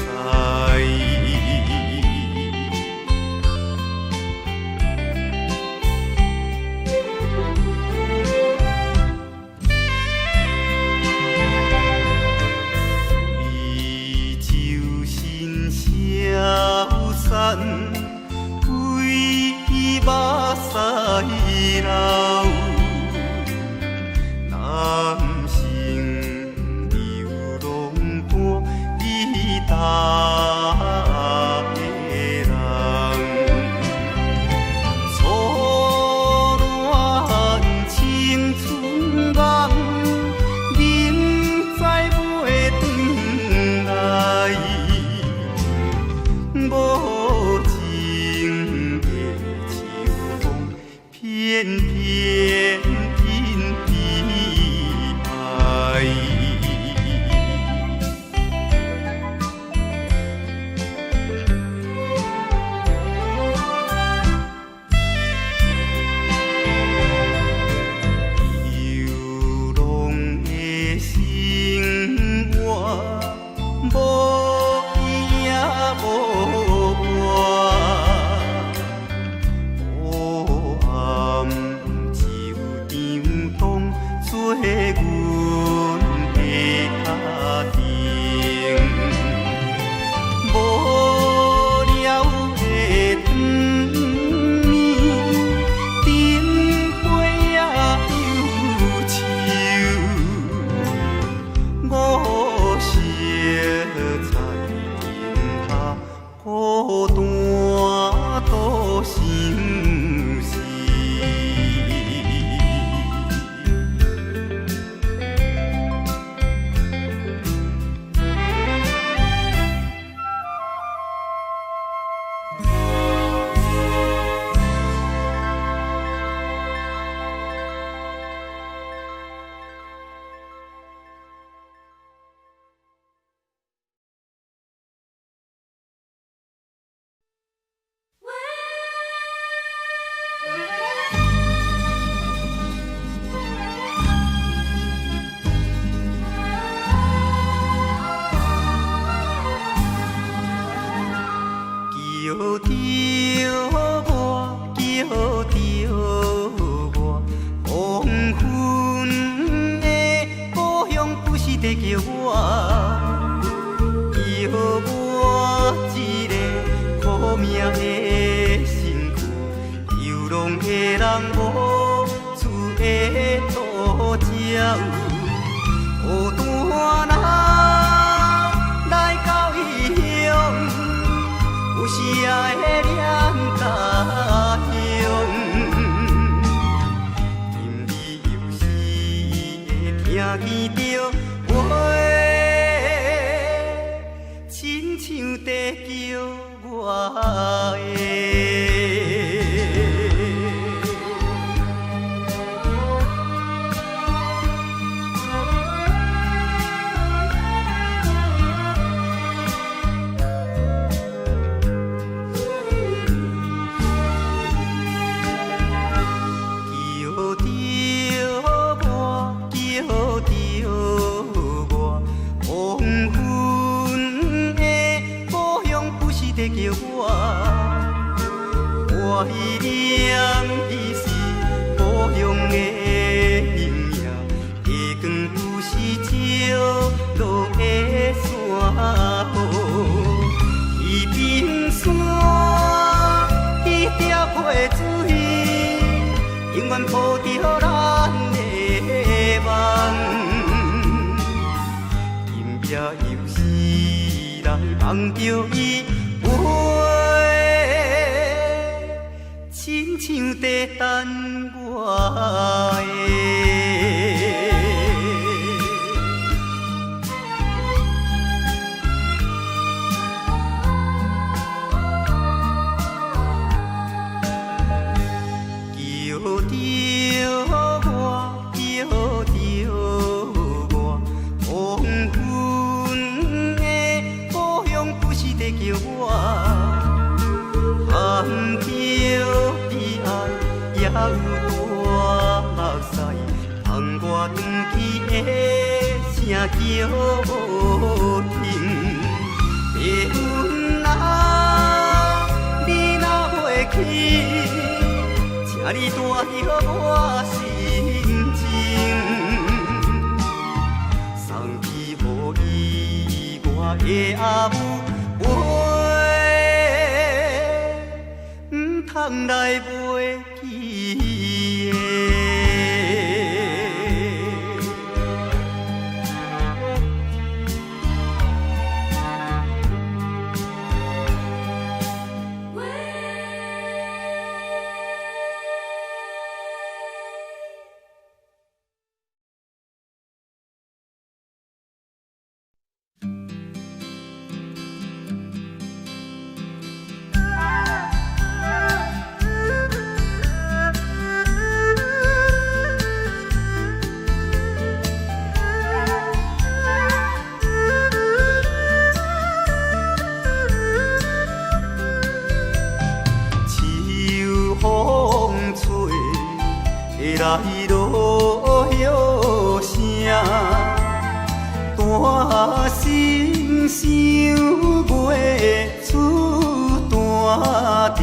為周身消散，為目屎流。男生流浪單伊搭的人，初戀青春夢，明知袂转來，無情的秋風，偏偏引悲哀。流浪的生活，無依也無伴，黑暗就像當作阮的家庭，無聊的當暝，灯火也憂愁，五色彩灯下孤單度相思。叫著我，叫著我，黃昏的故鄉不是在叫我，叫我這個苦命的鄉的人無厝的土鸟，孤單人來到異鄉，有時也會念家鄉。今日有時會聽見著話，親像在叫我的。叫著我，叫著我，黃昏的故鄉不是在叫我，懷念的是故鄉的影影，月光不是照落的山雨，彼冰山，彼条溪水，永遠抱著咱的夢。今夜又是來夢著伊話，親像在等我的。叫著我，叫著我，黃昏的故鄉不是在叫我，含著悲哀，也有大目屎，通我转去的声叫停。白云啊，你若袂去，请你带著我心情，送去予伊我的阿母，袂毋通來袂記的。秋風吹，來落雨聲，大聲想袂出大鼎，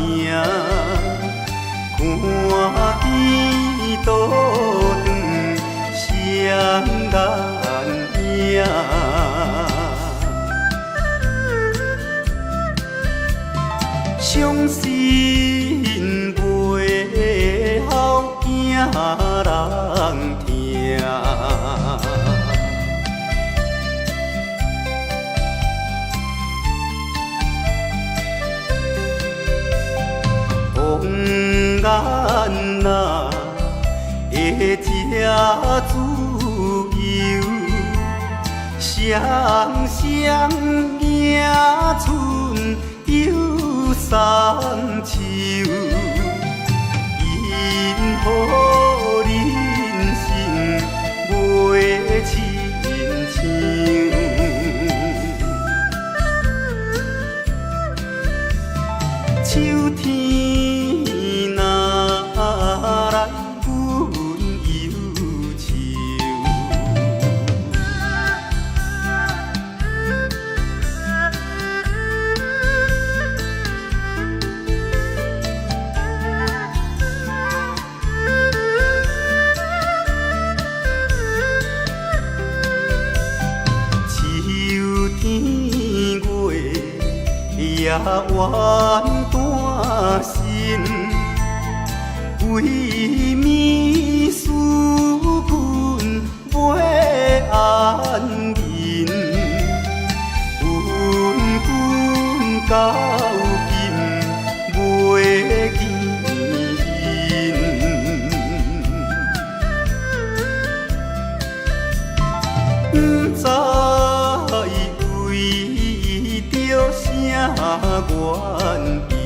看見倒轉雙眼影。傷心袂曉驚人聽。红眼仔会这自由，双双迎春又送秋，因何人生袂親像？秋天若來，阮憂愁。秋天月也怨單身，為物思君袂安眠，問君到今袂見面。毋知為著啥原因。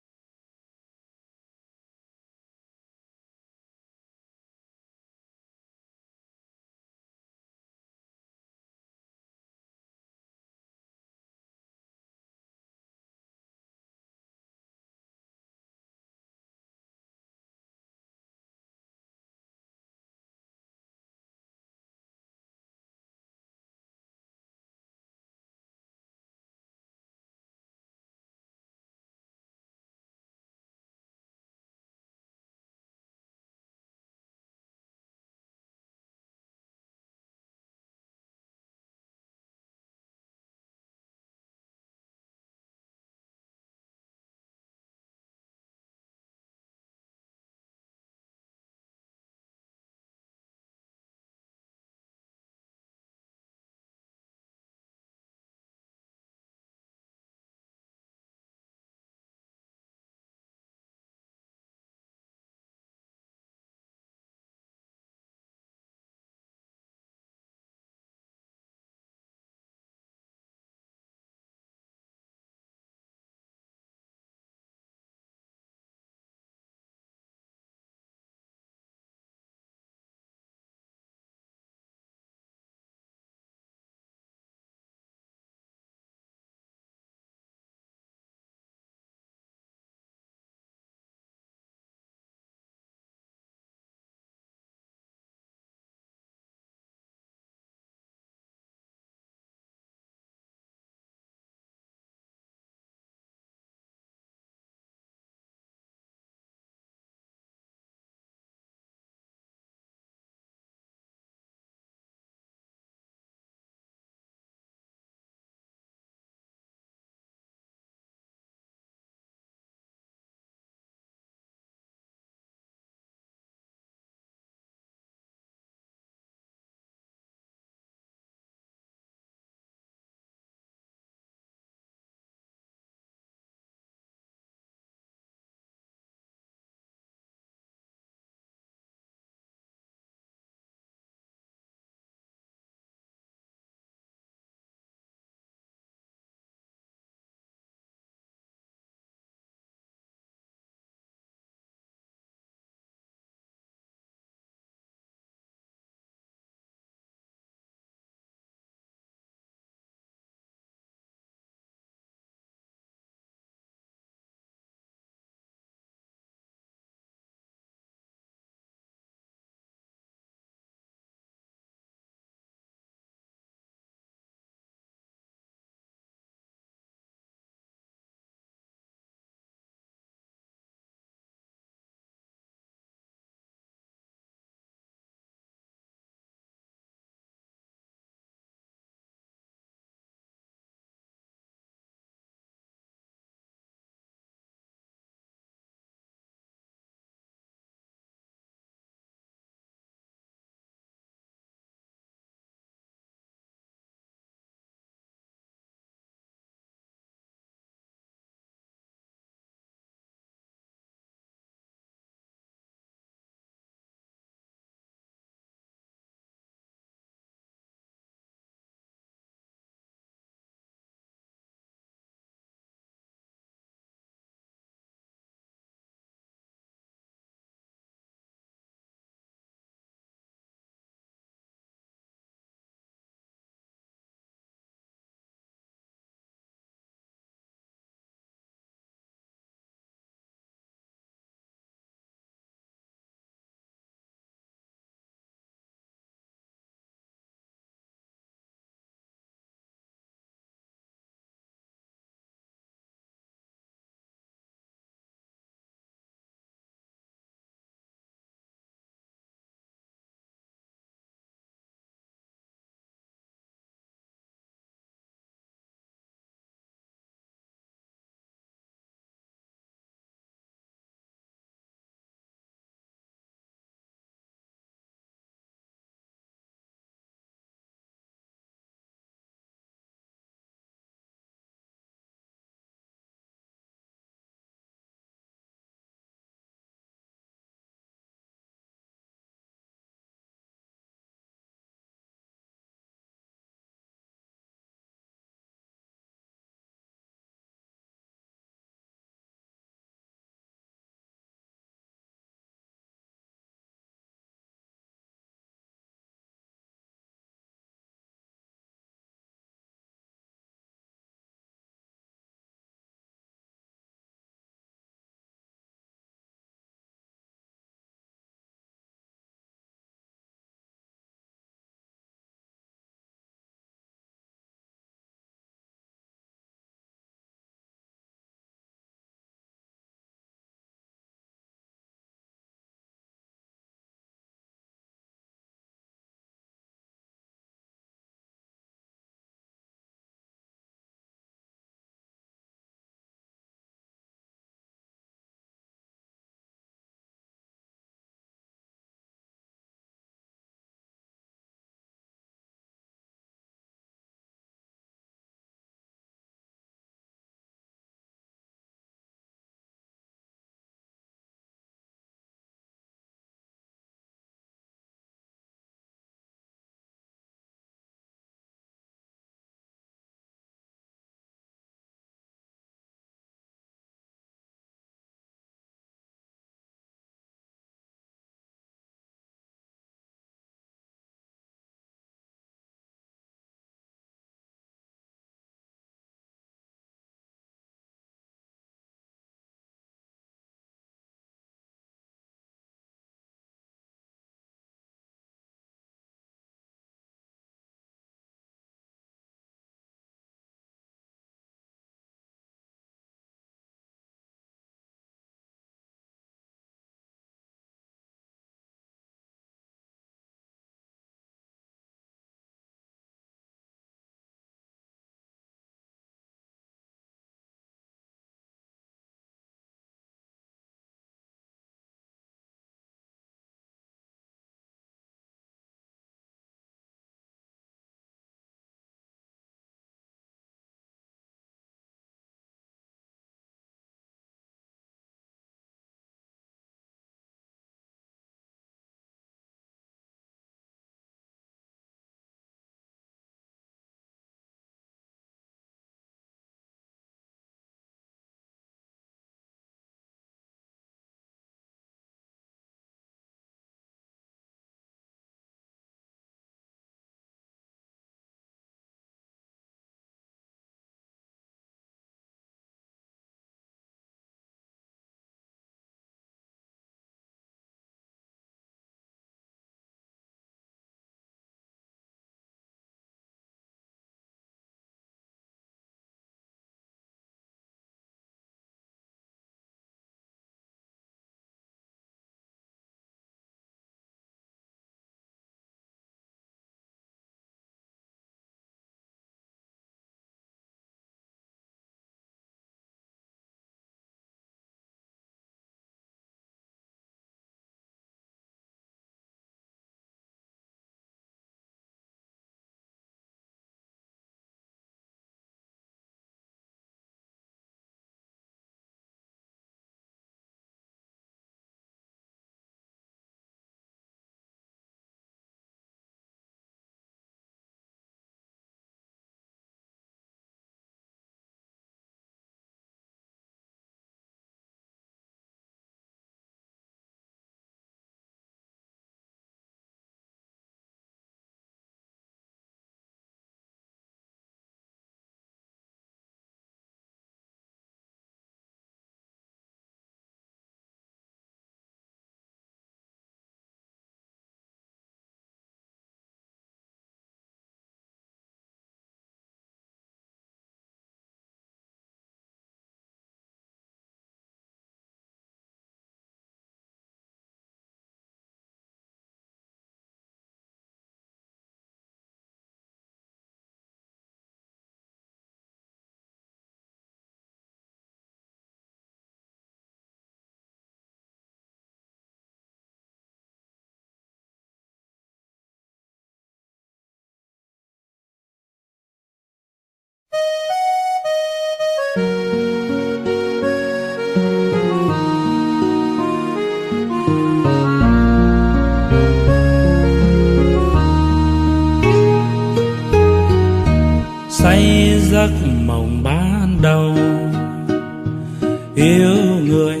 Người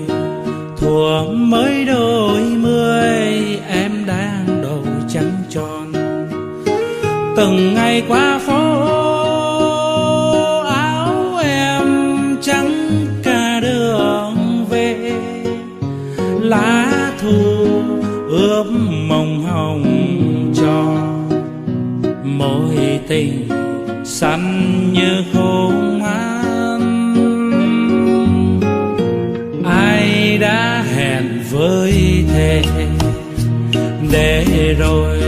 thuở mới đôi mươi, em đang đầu trăng tròn. Từng ngày qua phố, áo em trắng cả đường về, lá thu ướp mộng hồng cho mối tình xanh như khôn an. Ai đã hẹn với thề để rồi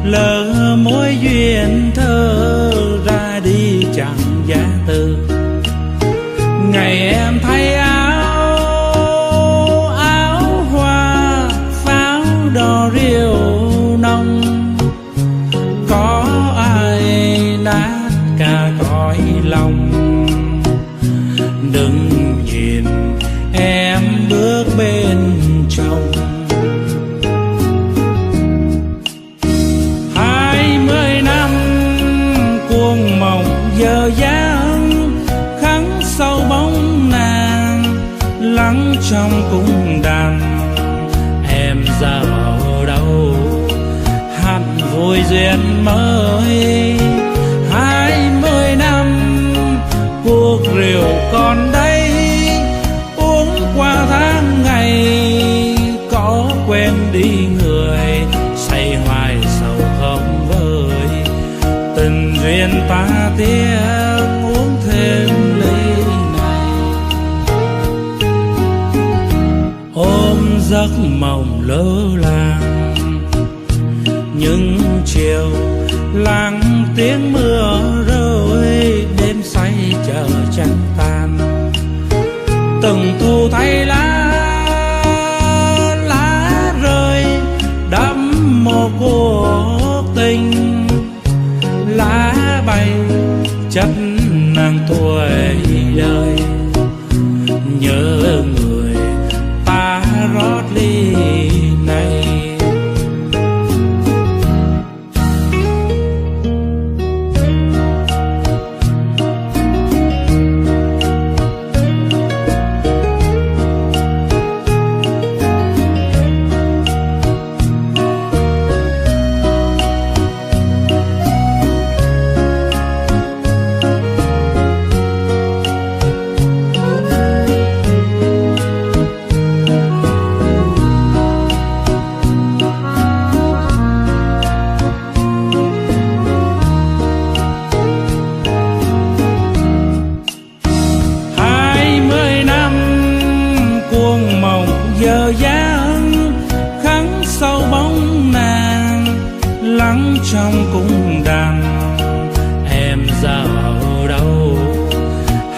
lỡ mối duyên thơ, ra đi chẳng giã từ. Ngày em thay áo, áo hoa pháo đỏ rượu nồng, có ai nát cả cõi lòng. Đừng nhìn em bước bên chồng. 20 năm cuồng mộng giờ dáng, khắc sâu bóng nàng lắng trong cung đàn. Em giờ ở đâu, hát vui duyên mới. 20 năm cuộc rượu còn đây, uống qua tháng ngày có quên đi người. Say hoài sầu không vơi, tình duyên ta tiếc uống thêm ly này. Ôm giấc mộng lơ làng, những chiều lắng tiếng mưa rơi, đêm say chờ trăng tàn. Từng thu thay lá, lá rơi đắm một cuộc tình, lá bay chất nàng tuổi đời. Nhớ người ta rót ly này. 20 năm cuồng mộng giờ dáng, khắc sâu bóng nàng lắng trong cung đàn. Em giờ ở đâu,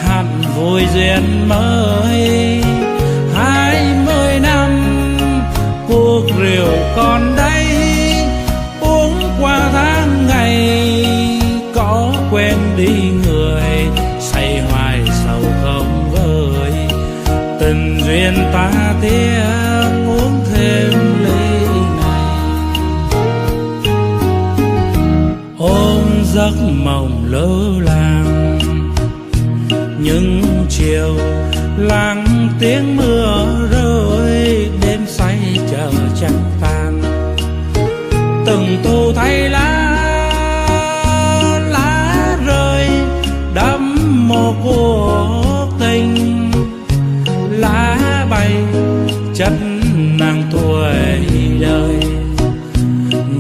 hát vui duyên mới. 20 năm cuộc rượu còn đây, uống qua tháng ngày có quên đi người. Say hoài sầu không vơi, tình duyên ta tiếc uống thêm ly này. Ôm giấc mộng lơ làng, những chiều lắng tiếng mưa rơi, đêm say chờ trăng tàn. Từng thu thay lá, lá rơi đắm một cuộc tình, lá bay chất nàng tuổi đời.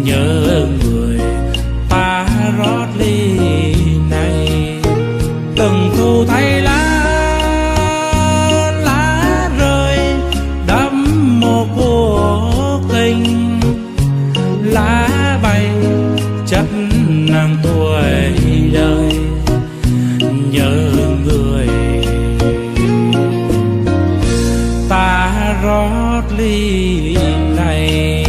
Nhớ người ta rót ly này. Từng thu thay lá, lá rơi đắm một cuộc tình, lá bay chất nàng tuổi đời. Nhớ người ta rót ly này.